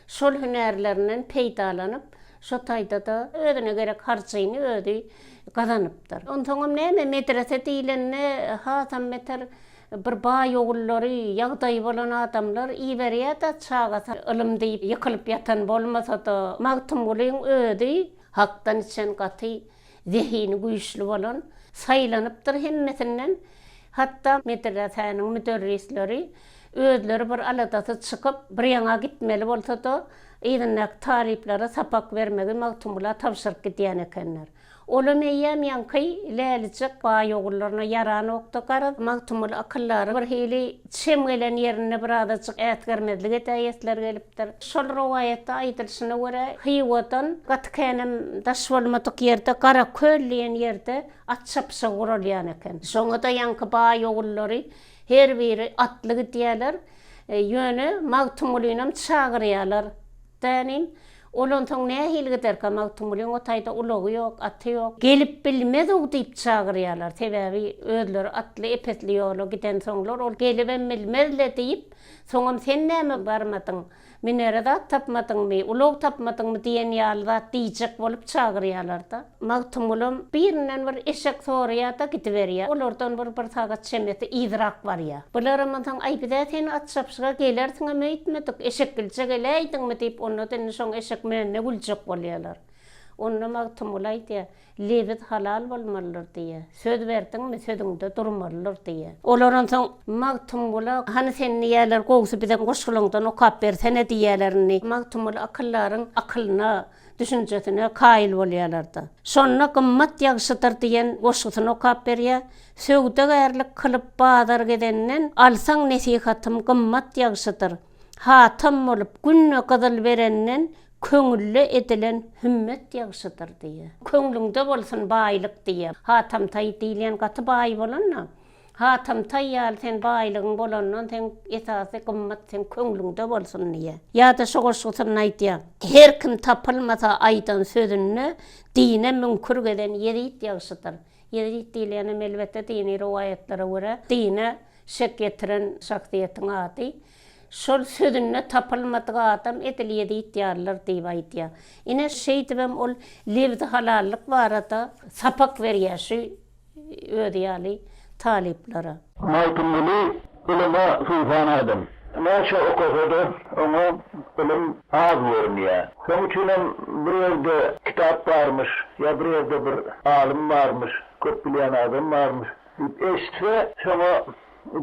şol hünärlerinden peýdalanyp, şo taýda-da özüne gerek harjyny özi gazanypdyr. Onsoňam näme, medrese diýlende hasam beter bir baý ogullary, ýagdaýy bolan adamlar iberýär-de çagasy ylym diýip ýykylyp ýatan bolmasa-da, Magtymgulyň özi Hakdan içen gaty Zehini güýçli bolan saýlanypdyr hemmesinden. Hatda medresäniň müderrisleri özleri bir aladasy çykyp, bir ýaňa gitmeli bolsa-da, yzyndaky talyplara sapak bermegi Magtymgula tabşyryp gidýän ekenler. Olam eýýäm ýaňky lälijek baý ogullaryna ýaranokdy. Garaz, Magtymguly akyldara bir hili çem gelen ýerinde birazajyk äsgermezlik edäýesleri gelipdir. Şol rowaýatda aýdylyşyna görä, Hywadan gaty känem daş bolmadyk ýerde Garaköl diýen ýerde at çapyşygy guralýan eken. Şoňa-da ýaňky baý ogullary her biri atly gidýärler. Ýöne Magtymgulynam çagyrýarlar dänim. Ol onsoň nähili giderkä Magtymgulyň o taýda ulagy ýok, aty ýok. Gelip bilmez-ow diýip çagyrýarlar. Sebäbi özleri atly epesli ýola gidensoňlar ol gelibem bilmez-le diýip, soňam sen näme barmadyň? Münere zat tapmadyňmy, ulag tapmadyňmy diýen ýaly zat diýjek bolup çagyrýarlar-da. Magtymgulam birinden bir eşek soraýar-da gidiberýär. Olardan bir bir sagat çemesi yzrak barýar. Bularam onsoň, Aý, biz-ä seni at çapyşyga gelersiňem öýtmedik, eşekgilje geläýdiňmi diýip, onda-da indi şoň eşek münenine güljek bolýarlar. Onda Magtymguly aýdýar, Lebiz halal bolmalydyr diýýär. Söz berdiňmi, sözüňde durmalydyr diýýär. Olar onsoň Magtymgula, Hany sen diýýärler, gowusy biziň goşgulaňdan okap bersene diýýärler indi. Magtymguly akyldaryň akylyna, düşünjesine kaýyl bolýarlar-da. Şonda Gymmat ýagşydyr diýen goşgusyny okap berýär. Söwdagärlik kylyp bazar gezenden, Alsaň nesihatym gymmat ýagşydyr. Hatam bolup, günde gyzyl berenden, Köňülle edilen hümmet ýagşydyr diýýär. Köňlüňde bolsun baýlyk diýýär. Hatam Taý diýilýän gaty baý bolan-da. Hatam Taý ýaly sen baýlygyň bolandan seň esasy gymmat seň köňlüňde bolsun diýýär. Ýa-da şu goşgusynda aýdýar. Her kim tapylmasa aýdan sözünde, dine müňkür gezen Ýezit ýagşydyr. Ýezit diýilýänem elbetde dini rowaýatlara görä dine şek ýetiren şahsyýetiň ady. Şol sözünde tapylmadyk adam edil ýezit ýalydyr diýip aýdýar. Ine, şeýdibem ol lebzi halallyk barada sapak berýär şu özi ýaly talyplara. Magtymguly ylyma suwsan adam. Näçe okasa-da, oňa ylym az görünýär. Şonuň üçinem bir ýerde kitap barmyş ýa bir ýerde bir alym barmyş, köp bilýän adam barmyş diýip eşitse, şoňa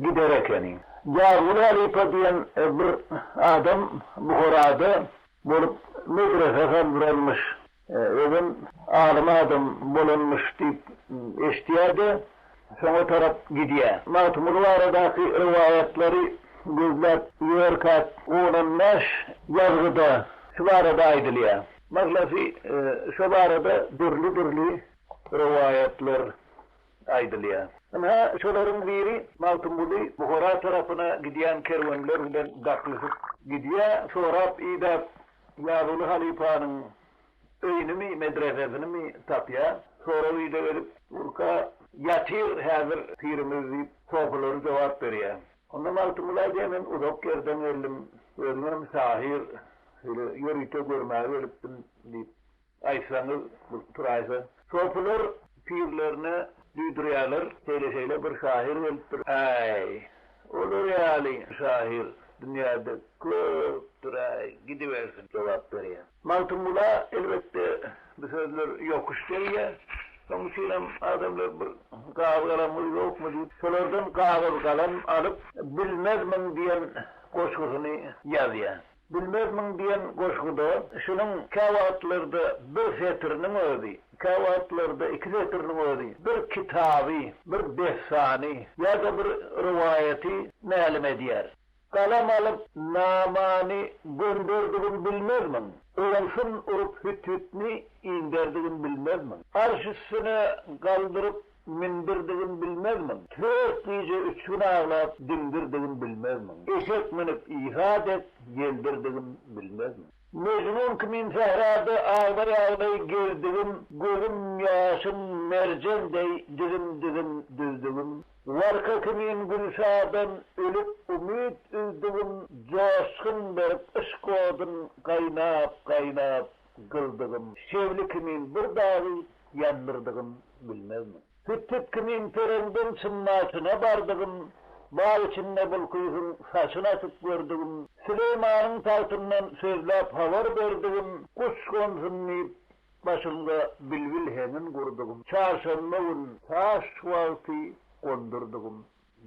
gider ekeni. Ýazguly halypa diýen bir adam Buharada bolup medrese saldyranmyş, özem alym adam bolanmyş diýip eşidýär-de, şoňa tarap gidýär. Magtymguly baradaky rowaýatlary gözläp ýörkäk on-on bäş ýazgyda şu barada aýdylýar. Mahlasy, şo barada dürli-dürli rowaýatlar aýdylýar. Ynha, şolaryň biri Magtymguly Buhara tarapyna gidýän kerwenler bilen daklyşyp gidýär, sorap-idäp Ýazuly halypanyň öýüni-mi, medresesinimi tapýar. Sorag-ideg edip durka, Ýatyr häzir pirimiz diýip, sopulary jogap berýär. Onda Magtymguly aýdýar, Men uzak ýerden geldim, özüňem şahyr, şeýle ýörite görmäge gelipdim diýip. Aýtsaňyz, bu turaýsa. Sopular pirlerine duýdurýarlar, şeýle-şeýle bir şahyr gelipdir. Äý, olar ýaly şahyr dünýäde köpdür-äý, gidibersin jogap berýär. Magtymgula, elbetde, bu sözler ýokuş degýär. Şonuň üçinem adamlar bir kagyz-galamyňyz ýokmy diýip, şolardan kagyz-galam alyp, Bilmezmiň diýen goşgusyny ýazýar. Bilmezmiň diýen goşguda şunuň käwagtlarda bir setiriniň özi, käwagtlarda iki setiriniň özi bir kitaby, bir dessany ýa-da bir rowaýaty mälim edýär. Galam alyp, namany gönderdigim bilmezmiň? Owsun urup hüt-hütni inderdigim bilmezmiň? Arş üstüne galdyryp Mündürdigin bilmezmiň? Tört gije üç gün aglap diňdirdigin bilmezmiň? Eşek münüp Isa dek ýeldirdigin bilmezmiň? Mejnun kimin sährada aglaý-aglaý gezdigim, Gözüm ýaşyn merjen deý dizim-dizim düzdügim. Warka kimin Gülşadan ölüp umyt üzdügim, Joşgun berip yşk odun gaýnap-gaýnap gyzdygym. Şewli kimin bir dagy ýandyrdygym bilmezmiň? Hüt-hüt kimin pereňden çynmaçyna bardygym, Bag içinde Bulkysyň saçyn açyp gördügim, Süleýmanyň tagtyndan sözläp habar berdigim, Guş gonsun diýip, başymga bilbil heňin gurdugym, Çarşenbe gün taş wagty gondurdygym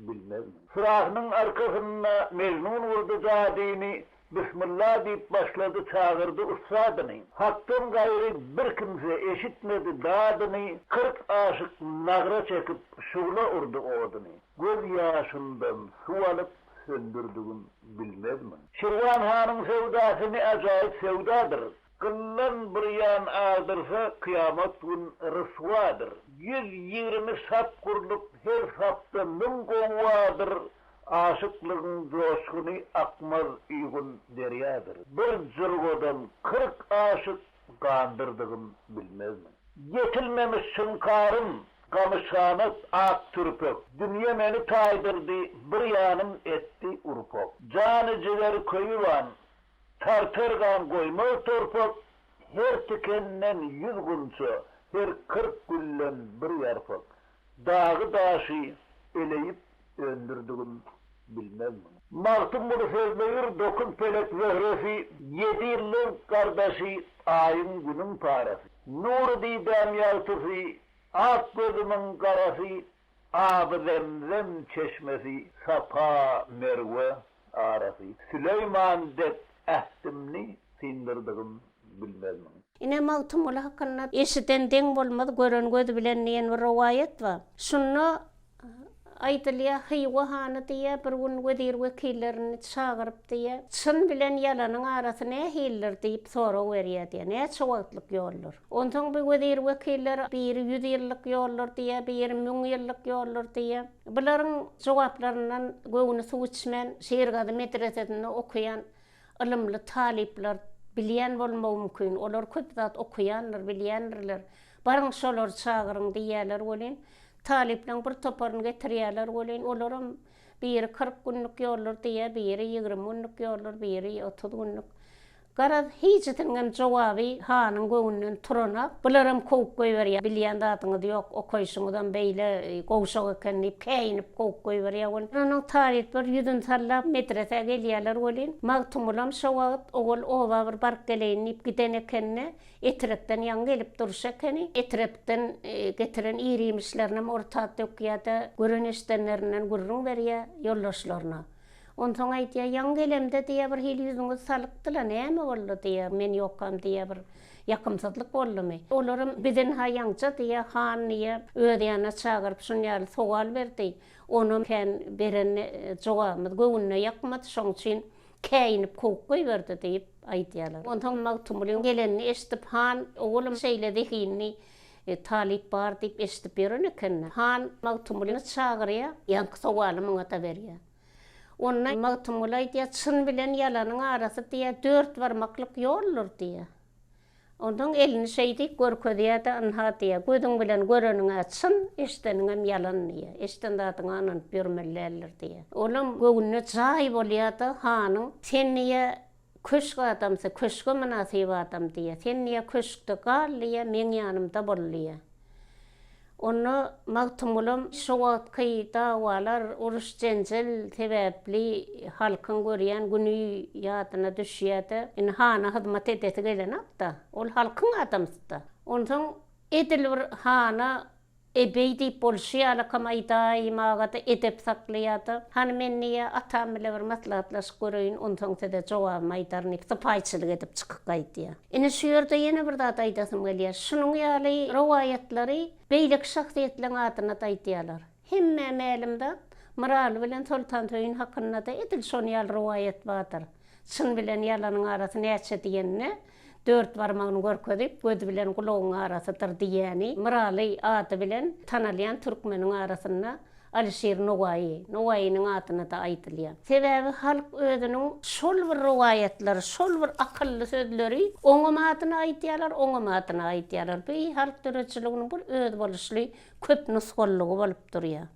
bilmezmiň? Surahynyň arkasynda Mejnun gurdy jadyny, Bismilla diýip başlady çagyrdy ussadyny. Hakdan gaýry bir kimse eşitmedi dadyny, 40 aşyk nagra çekip şugla urdy oduny. Göz ýaşymdan suw alyp söndürdigim bilmezmiň? Şirwan hanyň söwdasy ne ajaýyp söwdadyr. Gyllan bir ýan agdyrsa, kyýamat gün ryswadyr. 120 sap gurlup, her sapda müň gowwadyr. Aşyklygyň joşguny akmaz uýgun derýadyr. Bir jurgadan 40 aşyk gandyrdygym bilmezmiň. Ýetilmemiş şuňkarym, gamyşganat ak türpek. Dünýe meni taýdyrdy, bir ýanym etdi urpak. Jany-jiger köýüban, tartar gan goýmaz torpak, Her tikenden ýüz gunça, her 40 gülden bir ýarpak. Dagy-daşy eleýip öndürdigim bilmezmiň. Magtymguly sözleýir dokuz pelek zöhresi, Ýedi ýyldyz gardaşy, Aýyň-Günüň parasy. Nury didäm ýagtysy, ak gözümiň garasy, Aby-zemzem çeşmesi, Sapa, Merwe arasy. Süleýman dek ähdimni syndyrdygym bilmezmiň. Ine, Magtymguly hakynda Eşiden deň bolmaz, gören göz bilen diýen bir rowaýat bar. Şunda aýdylýar, Hywa hany diýýär, bir gün wezir-wekillerini çagyryp diýýär, Çyn bilen ýalanyň arasy nähilidir diýip sorag berýär diýýär, näçe wagtlyk ýoldur? Onsoň bu wezir-wekiller biri ýüz ýyllyk ýoldur diýýär, biri müň ýyllyk ýoldur diýýär. Bularyň jogaplaryndan göwni suw içmän, Şirgazy medresesinde okaýan Ylymly talyplar bilýän bolmagy mümkin. Olar köp zat okaýandyr, bilýändirler. Baryň şolary çagyryň diýýärler welin, talyplaryň bir toparyny getirýärler welin, olaram biri 40 günlük ýoldur diýýär, biri 20 günlük ýoldur, biri 30 günlük. Garaz, hijisiniňem jogaby hanyň göwnünden turanak. Bularam kowup goýberýär. Bilýän zadyňyz ýok, okaýşyňyzam beýle gowşak eken diýip, käýinip kowup goýberýär welin. Onsoň talyplar ýüzüni sallap medresä gelýärler welin, Magtymgulam şo wagt ogul oba bir baryp geleýin diýip giden ekeni-de, Etrekden ýaňy gelip durşy ekeni. Etrekden getiren ir-iýmişlerinem orta dökýär-de, gören-eşidenlerinden gürrüň berýär ýoldaşlaryna. Onsoň aýdýar, Ýaňy gelemde diýýär, bir hili ýüzüňiz salykdy-la, näme boldy diýýär, men ýokkam diýýär, bir ýakymsyzlyk boldumy? Olaram Bizin-ha ýaňja diýýär, han diýýär, öz ýanyna çagyryp şun ýaly sowal berdi. Onam kän beren jogabymyz göwnüne ýakmady, şoň üçin käýinip kowup goýberdi diýip aýdýarlar. Onsoň Magtymgulyň gelenini eşidip, han, Ogulym şeýle zehinli talyp bar diýip eşidip ýören eken-de. Han Magtymgulyny çagyrýar, ýaňky sowaly muňa-da berýär. Onda Magtymguly aýdýar, Çyn bilen ýalanyň arasy diýýär, dört barmaklyk ýoldur diýýär. Onsoň elini şeýdip görkezýär-de, Ynha diýýär, gözüň bilen göreniň-ä çyn, eşideniňem ýalan diýýär. Eşiden zadyňa ynanyp ýörmeli däldir diýýär. Olam göwnüne jaý bolýar-da hanyň, Sen diýýär, köşk adamsy, köşge mynasyp adam diýýär. Sen diýýär, köşkde gal diýýär, meň ýanymda bol diýýär. Onda Magtymgulam şo wagtky dawalar, uruş-jenjel sebäpli halkyň görýän güni ýadyna düşýär-de, indi hana hyzmat edesi gelenok-da, ol halkyň adamsy-da. Onsoň edil bir hana ebeý diýip bolşy ýalakam aýdaýmaga-da edep saklaýar-da, Hany men diýýär, atam bile bir maslahatlaşyp göreýin, onsoň size jogabymy aýdaryn diýip, sypaýyçylyk edip çykyp gaýdýar. Ine şu ýerde ýene bir zat aýdasym gelýär. Şunuň ýaly rowaýatlary beýleki şahsyýetleň adyna-da aýdýarlar. Hemmä mälim zat, Myraly bilen Soltansöýün hakynda-da edil şon ýaly rowaýat bardyr. Çyn bilen ýalanyň arasy näçe diýende, dört barmagyny görkezip, göz bilen gulagyň arasydyr diýýäni Myraly ady bilen tanalýan türkmeniň arasynda Alyşir Nowaýy, Nowaýynyň adyna-da aýdylýar. Sebäbi halk özüniň şol bir rowaýatlary, şol bir akylly sözleri oňam adyna aýdýarlar, oňam adyna aýdýarlar. Bu halk döredijiliginiň bir özboluşly köp nusgalylygy bolup durýar.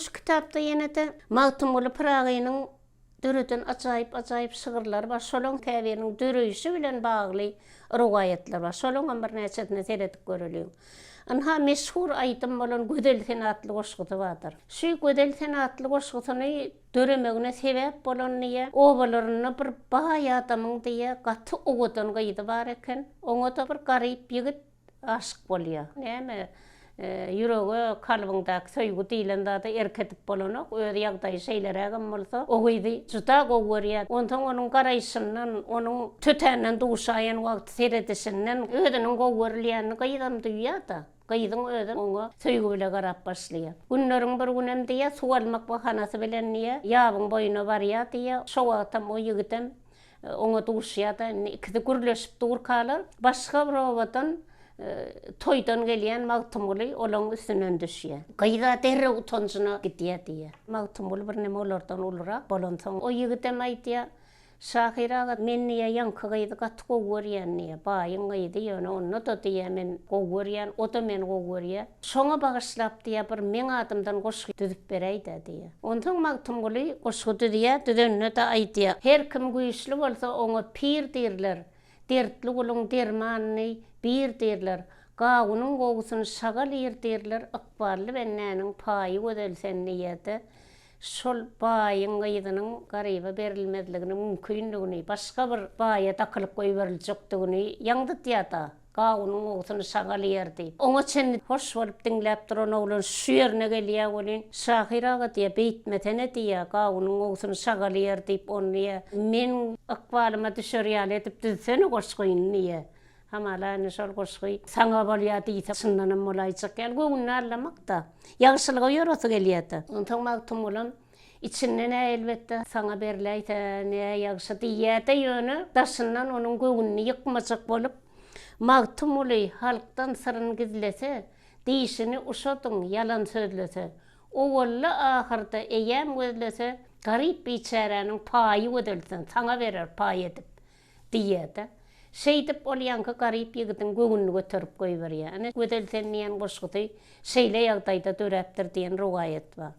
Şu kitapda ýene-de Magtymguly Pyragynyň. döreden ajaýyp-ajaýyp şygyrlary bar. Şolaň käbiriniň döreýşi bilen bagly rowaýatlar bar. Şolaňam birnäçesine seredip göreliň. Ynha, meşhur aýdym bolan Gözel sen atly goşgusy bardyr. Şu Gözel sen atly goşgusyny döremegine sebäp bolan diýýär, obalarynda bir baý adamyň diýýär, gaty owadan gyzy bar eken. Oňa-da bir garyp ýigit aşyk bolýar. Näme, ýürege, kalbyňdaky söýgi diýlen zada erk edip bolanok. Öz ýagdaýy şeýlerägem bolsa, o gyzy juda gowy görýär. Onsoň onuň garaýşyndan, onuň tötänden duşaýan wagty seredişinden özüniň gowy görülýänini gyzam duýýar-da. Gyzyň özem oňa söýgi bile garap başlaýar. Günleriň bir günem diýýär, suw almak bahanasy bilen diýýär, ýabyň boýuna barýar diýýär. Şo wagtam o ýigidem oňa duşýar-da, indi ikisi gürleşip durkalar, başga bir obadan toýdan gelýän Magtymguly olaň üstünden düşýär. Gyz-a derrew utanjyna gidýär diýýär. Magtymguly birneme olardan ulurak bolansoň, o ýigidem aýdýar, Şahyr aga, men diýýär, ýaňky gyzy gaty gowy görýän diýýär. Baýyň gyzy, ýöne onda-da diýýär, men gowy görýän, o-da meni gowy görýär. Şoňa bagyşlap diýýär, bir meň adymdan goşgy düzüp beräý-dä diýýär. Onsoň Magtymguly goşgy düzýär, düzende-de aýdýar. Her kim güýçli bolsa, oňa pir diýrler, Dertli guluň dermanyny bir diýrler, Gawunyň gowusyny şagal iýr diýrler, Ykbally bendäniň paýy gözel sen diýýär-de, Şol baýyň gyzynyň garyba berilmezliginiň mümkindigini, başga bir baýa dakylyp goýberiljekdigini ýaňzydýar-da, Gawunyň gowusyny şagal iýer diýip. Oňa çenli hoş bolup diňläp duran oglan şu ýerine gelýär welin, Şahyr aga diýýär, beýtmesene diýýär, gawunyň gowusyny şagal iýer diýip, ony diýýär, meň ykbalyma düşer ýaly edip düzsene goşgyny diýýär. Hamala indi şol goşgy saňa bolýa diýse çyndanam bolaýjak ýaly göwnüni aldamak-da. Ýagşylyga ýorasy gelýär-de. Onsoň Magtymgulam içinden-ä elbetde saňa berläýse nä ýagşy diýýär-de ýöne daşyndan onuň göwnüni ýykmajak bolup, Magtymguly halkdan syryn gizlese, dişini uşadyň ýalan sözlese, owalda-ahyrda eýäm gözlese, garyp biçäräniň paýy gözelsin, saňa berer paý edip. Diýýär-de. Şeýdip, ol ýaňky garyp ýigidiň göwnüni göterip goýberýär. Ine, Gözel sen diýen goşgusy şeýle ýagdaýda döräpdir diýen rowaýat bar.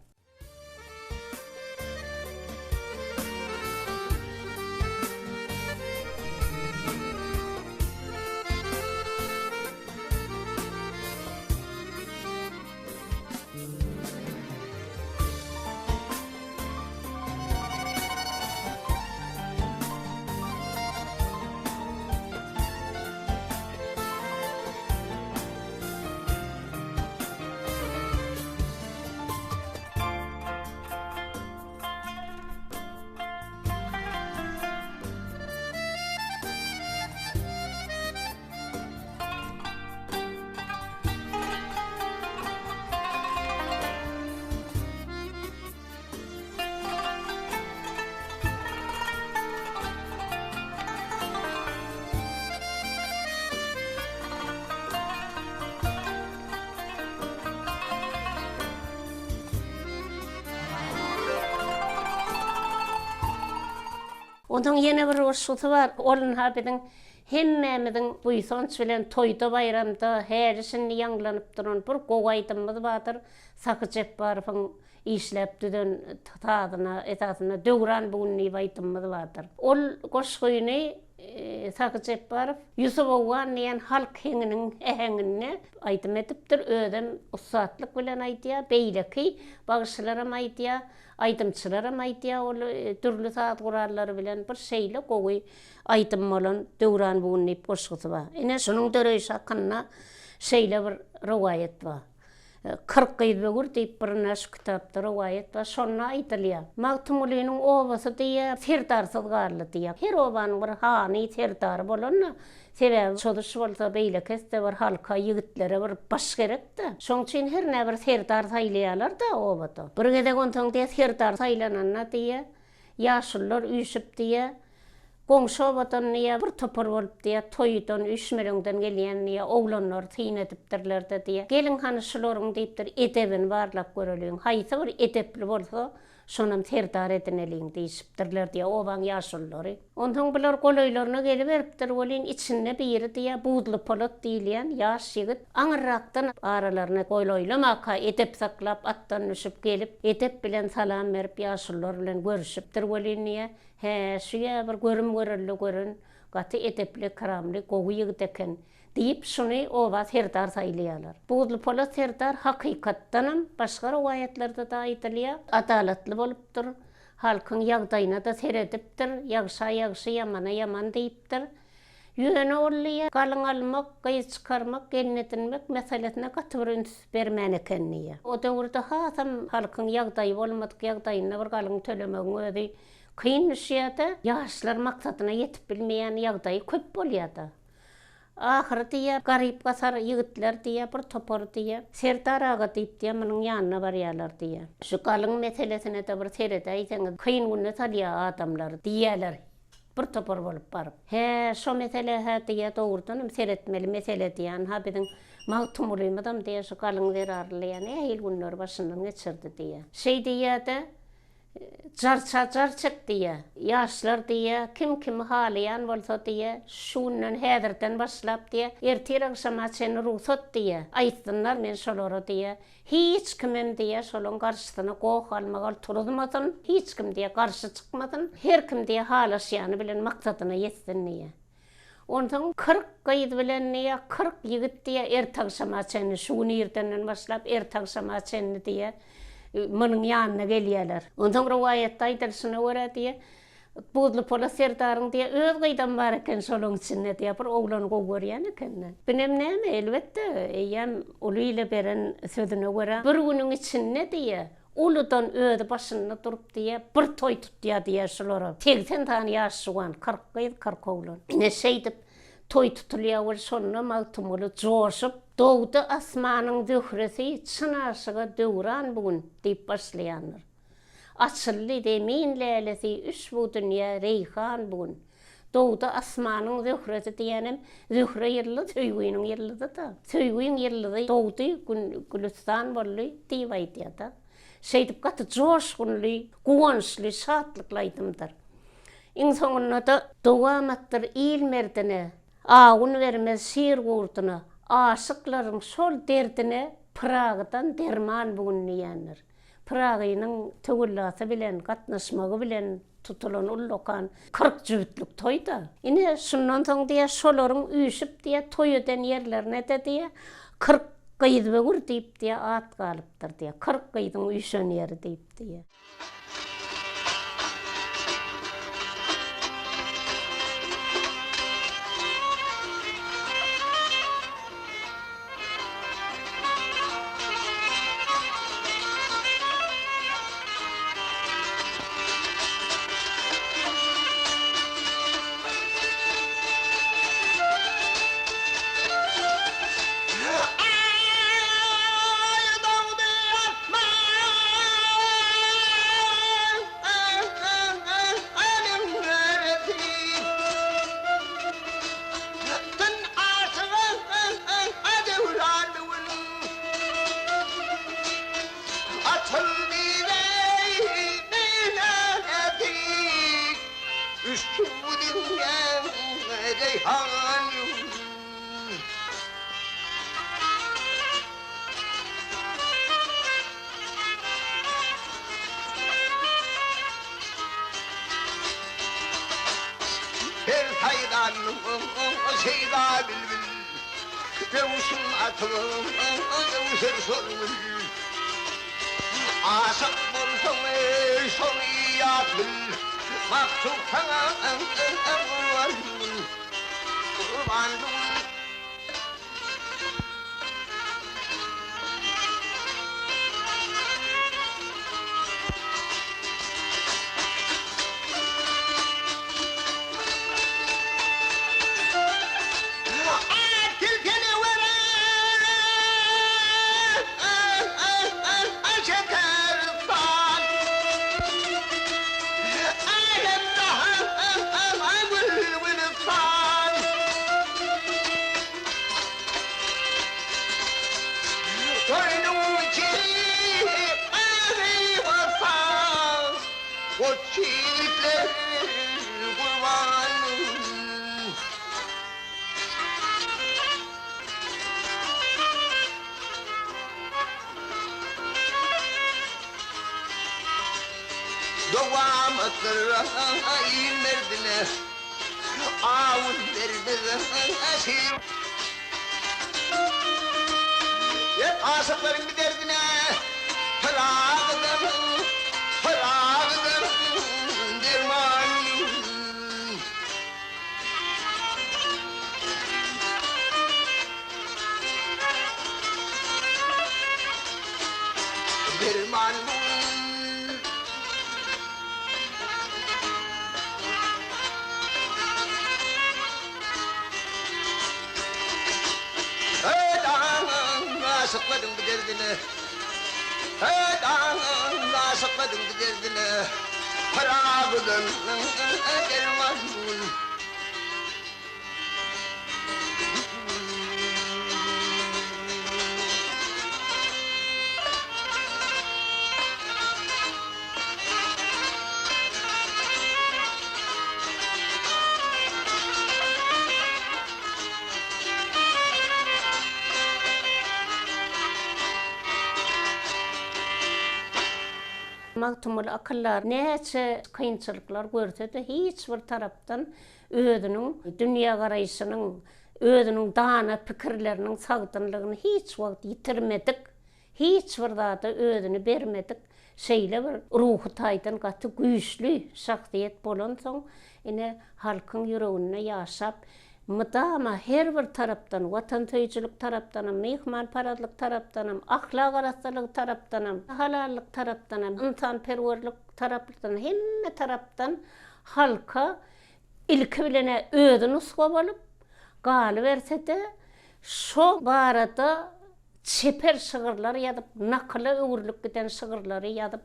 Onuň ýene bir goşgusy bar, ol ynha biziň hemmämiziň buýsanç bilen toýda-baýramda häli-şindi ýaňlanyp duran bir gowy aýdymymyz bardyr, Sahy Jepbarowyň işläp düzen sazyna esasynda Döwran bu gün diýip aýdymymyz bardyr. Ol goşgyny Sahy Jepbarow Ýusup Owgan diýen halk heňiniň äheňinde aýdym edipdir. Özem ussatlyk bilen aýdýar. Beýleki bagşylaram aýdýar, aýdymçylaram aýdýar ol dürli saz gurallary bilen bir şeýle gowy aýdym bolan Döwran bu gün diýip goşgusy bar. Ine şunuň döreýşi hakynda şeýle bir rowaýat bar. 40 gyz böwür diýip bir ine şu kitapda rowaýat bar, şonda aýdylýar. Magtymgulynyň obasy diýýär, serdarsyz galdy diýýär. Her obanyň bir hany, serdary bolanda, sebäbi çozuş bolsa, beýleki etse bir halka, ýigitlere bir baş gerek-dä. Şoň üçin hernä bir serdar saýlaýarlar-da obada. Bir gezek onsoň diýýär, serdar saýlananda diýýär, Ýaşulular üýşüp diýýär, Goňşy obadan diýýär, bir topar bolup diýýär, toýdan, üýşmeleňden gelýän diýýär, oglanlary syn edipdirler-de diýýär. Geliň hany şularyň diýipdir, edebini barlap göreliň. Haýsy bir edepli bolsa, Şonam serdar edineliň diýşipdirler diýýär obaň ýaşululary. Onsoň bular golaýlaryna geliberipdir welin, içinde biri diýýär, Buzly Polat diýilýän ýaş ýigit aňyrrakdan aralaryna golaýlamaka edep saklap atdan düşüp gelip, edep bilen salam berip ýaşulular bilen görüşipdir welin diýýär, Hä, şu-ýa bir görüm-görelde gören gaty edepli-ekramly gowy ýigit eken. Diýip, şuny oba serdar saýlaýarlar. Buzly Polat serdar hakykatdanam, başga rowaýatlarda-da aýdylýar, adalatly bolupdyr, halkyň ýagdaýyna-da seredipdir, ýagşa ýagşy, ýamana ýaman diýipdir. Ýöne ol diýýär, galyň almak, gyz çykarmak, gelin edinmek meselesine gaty bir üns bermän eken diýýär. O döwürde hasam halkyň ýagdaýy bolmadyk ýagdaýynda bir galyň tölemegiň özi kyn düşýär-de, ýaşlar maksadyna ýetip bilmeýän ýagdaýy köp bolýar-da. Ahyry diýýär, garyp-gasar ýigitler diýýär, bir topary diýýär. Serdar aga diýip diýýär, munuň ýanyna barýarlar diýýär. Şu galyň meselesine-de bir seredäýseňiz, kyn güne salýar adamlary diýýärler. Bir topar bolup baryp. Hä, şo mesele-hä diýýär, dogrudanam seretmeli mesele diýýär. Ynha biziň Magtymgulymyzam diýýär, şu galyň zerarly diýýär, nähili günleri başyndan geçirdi diýýär. Şeý diýýär-de, Jarça jar çek diýýä. Ýaşlar diýýä, kim kimi halaýan bolsa diýýä, şu günden häzirden başlap diýýä, ertir agşama çenli rugsat diýýä, aýtsynlar men şolara diýýä, hiç kimem diýýä şolaň garşysyna goh galmagal turuzmasyn, hiç kim diýýä garşy çykmasyn, her kim diýýä halaşýany bilen maksadyna ýetsin diýýä. Onsoň 40 gyz bilen diýýär, 40 ýigit diýýär, erte-agşama çenli, şu gün irdenden başlap erte-agşama çenli diýýär, munuň ýanyna gelýärler. Onsoň rowaýatda aýdylyşyna görä diýýär, Buzly Polat serdaryň diýýär, öz gyzam bar eken şolaň içinde diýýär, bir oglany gowy görýän eken-de. Binem näme, elbetde, eýýäm uly ile beren sözüne görä, bir günüň içinde diýýär, Uludan özi başynda durup diýýär, bir toý tutýar diýýär şulara. 80 sany ýaş juwan, 40 gyz, 40 oglan. Ine şeýdip toý tutulýar we şonda Magtymguly joşup, Dogdy asmanyň zöhresi, çyn aşyga döwran bu gün diýip başlaýandyr. Açyldy zemin lälesi, üşbu dünýä reýhan bu gün. Dogdy asmanyň zöhresi diýýänem Zöhre ýyldyz söýginiň ýyldyzy-da. Söýgiň ýyldyzy dogdy, gün gülüstan boldy diýip aýdýar-da. Şeýdip gaty joşgunly, guwançly, şatlykly aýdymdyr. Iň soňunda-da Dowamatdyr il merdine, Awun bermez şir gurduna, Aşyklaryň şol derdine Pyragydan derman bu gün diýendir. Pyragynyň töwellasy bilen, gatnaşmagy bilen tutulan ullakan 40 jübütlik toý-da. Ine, şundan soň diýýär, şolaryň üýşüp diýýär, toý eden ýerlerine-de diýýär, 40 gyzböwür diýip diýýär, at galypdyr diýýär. 40 gyzyň üýşen ýeri diýip diýýär. Çykdyn aşyga döwran bu gün. Açyldy zeýnelesi, Üşbu dünýäň reýhan gün. Her saýranyň şeýda bilbil, Röwşen atyp öwser şol gül. Aşyk bolsaň eý şony ýat bil, Magtym saňa gurban gül, Gurban gül. Dowamatdyr il merdine Awun bermez şir. Aşyklaryň bir derdine Pyragydan, Pyragydan derman. Derman. Aşyklaryň bir derdine Aşyklaryň bir derdine Pyragydan derman. Magtymguly akyldar näçe kynçylyklar görse-de hiç bir tarapdan özüniň dünýägaraýşynyň, özüniň dana pikirleriniň sagdynlygyny hiç wagt ýitirmedik, hiç bir zada özüni bermedik, şeýle bir ruhy taýdan gaty güýçli şahsyýet bolansoň, ine, halkyň ýüreginde ýaşap, mydama her bir tarapdan, watansöýüjilik tarapdanam, myhmanparazlyk tarapdanam, ahlak arassalygy tarapdanam, halallyk tarapdanam, ynsanperwerlik tarapdan, hemme tarapdan halka Ilki bilen-ä özi nusga bolup, galyberse-de, şo barada çeper şygyrlar ýazyp, nakyla öwrülip giden şygyrlary ýazyp,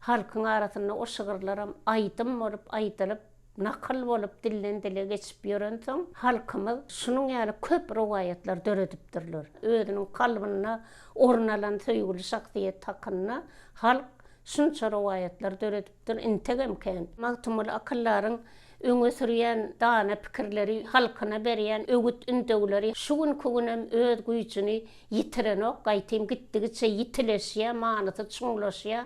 halkyň arasynda o şygyrlaram aýdym bolup aýdylyp, nakyl bolup dilden-dile geçip ýörensoň, halkymyz şunuň ýaly köp rowaýatlar döredipdirler. Özüniň kalbynda orun alan söýgüli şahsyýet hakynda halk şunça rowaýatlar döredipdir. Dur integem kän. Magtymguly akyldaryň öňe sürýän dana pikirleri, halkyna berýän öwüt-ündewleri şu günki günem öz güýjüni ýitirenok, gaýtym gitdigiçe ýitileşýär, manysy çuňlaşýar.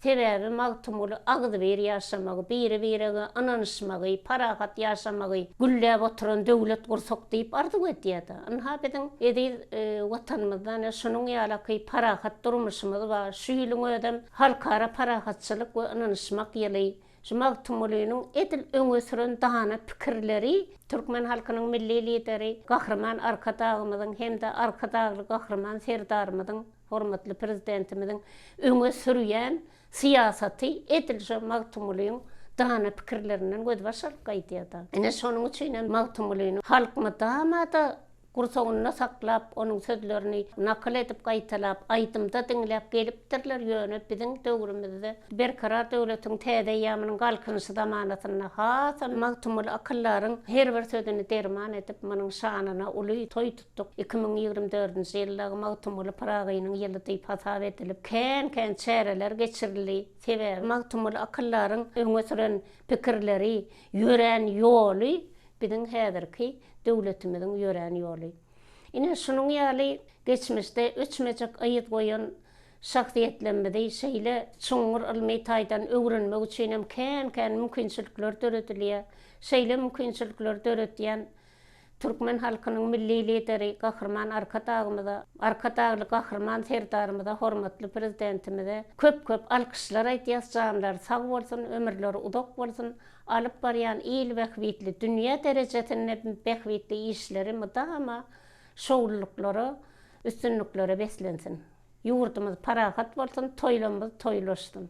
Sebäbi Magtymguly agzybir ýaşamagy, biri-birege ynanyşmagy, parahat ýaşamagy, gülläp oturan döwlet gursak diýip arzuw edýär-de. Ynha biziň eziz Watanymyzda ine şunuň ýalaky parahat durmuşymyz bar. Şu ýylyň özem Halkara parahatçylyk we ynanyşmak ýyly, şu Magtymgulynyň edil öňe süren dana pikirleri türkmen halkynyň Milli Lideri Gahryman Arkadagymyzyň hem-de Arkadagly Gahryman Serdarymyzyň, hormatly Prezidentimiziň öňe sürýän syýasaty edil şo Magtymgulyň dana pikirlerinden gözbaş alyp gaýdýar-da. Ine, şonuň üçin hem Magtymgulyny halk mydama-da Gursagynda saklap, onuň sözlerini nakyl edip gaýtalap, aýdymda diňläp gelipdirler, ýöne biziň döwrümizde, Berkarar döwletiň täze eýýamynyň Galkynyşy zamanasynda hasam Magtymguly akyldaryň her bir sözüni derman edip, munuň şanyna uly toý tutduk. 2024-nji ýyldagy Magtymguly Pyragynyň ýyly diýip hasap edilip, kän-kän çäreler geçirildi. Sebäbi Magtymguly akyldaryň öňe süren pikirleri, ýörän ýoly Biziň häzirki döwletimiziň ýörän ýoly. Ine, şunuň ýaly geçmişde öçmejek yz goýan şahsyýetlerimizi şeýle çuňňur ylmy taýdan öwrenmek üçin hem kän-kän mümkinçilikler döredilýär. Şeýle mümkinçilikleri döredýän türkmen halkynyň Milli Lideri Gahryman Arkadagymyza, Arkadagly Gahryman Serdarymyza, hormatly Prezidentimize köp-köp alkyşlar aýdýas, janlary sag bolsun, ömürleri uzak bolsun! Alyp barýan il bähbitli, dünýä derejesinde bähbitli işleri mydama şowlulyklara, üstünliklere beslensin. Ýurdumyz parahat bolsun, toýlamyz toýlaşsyn!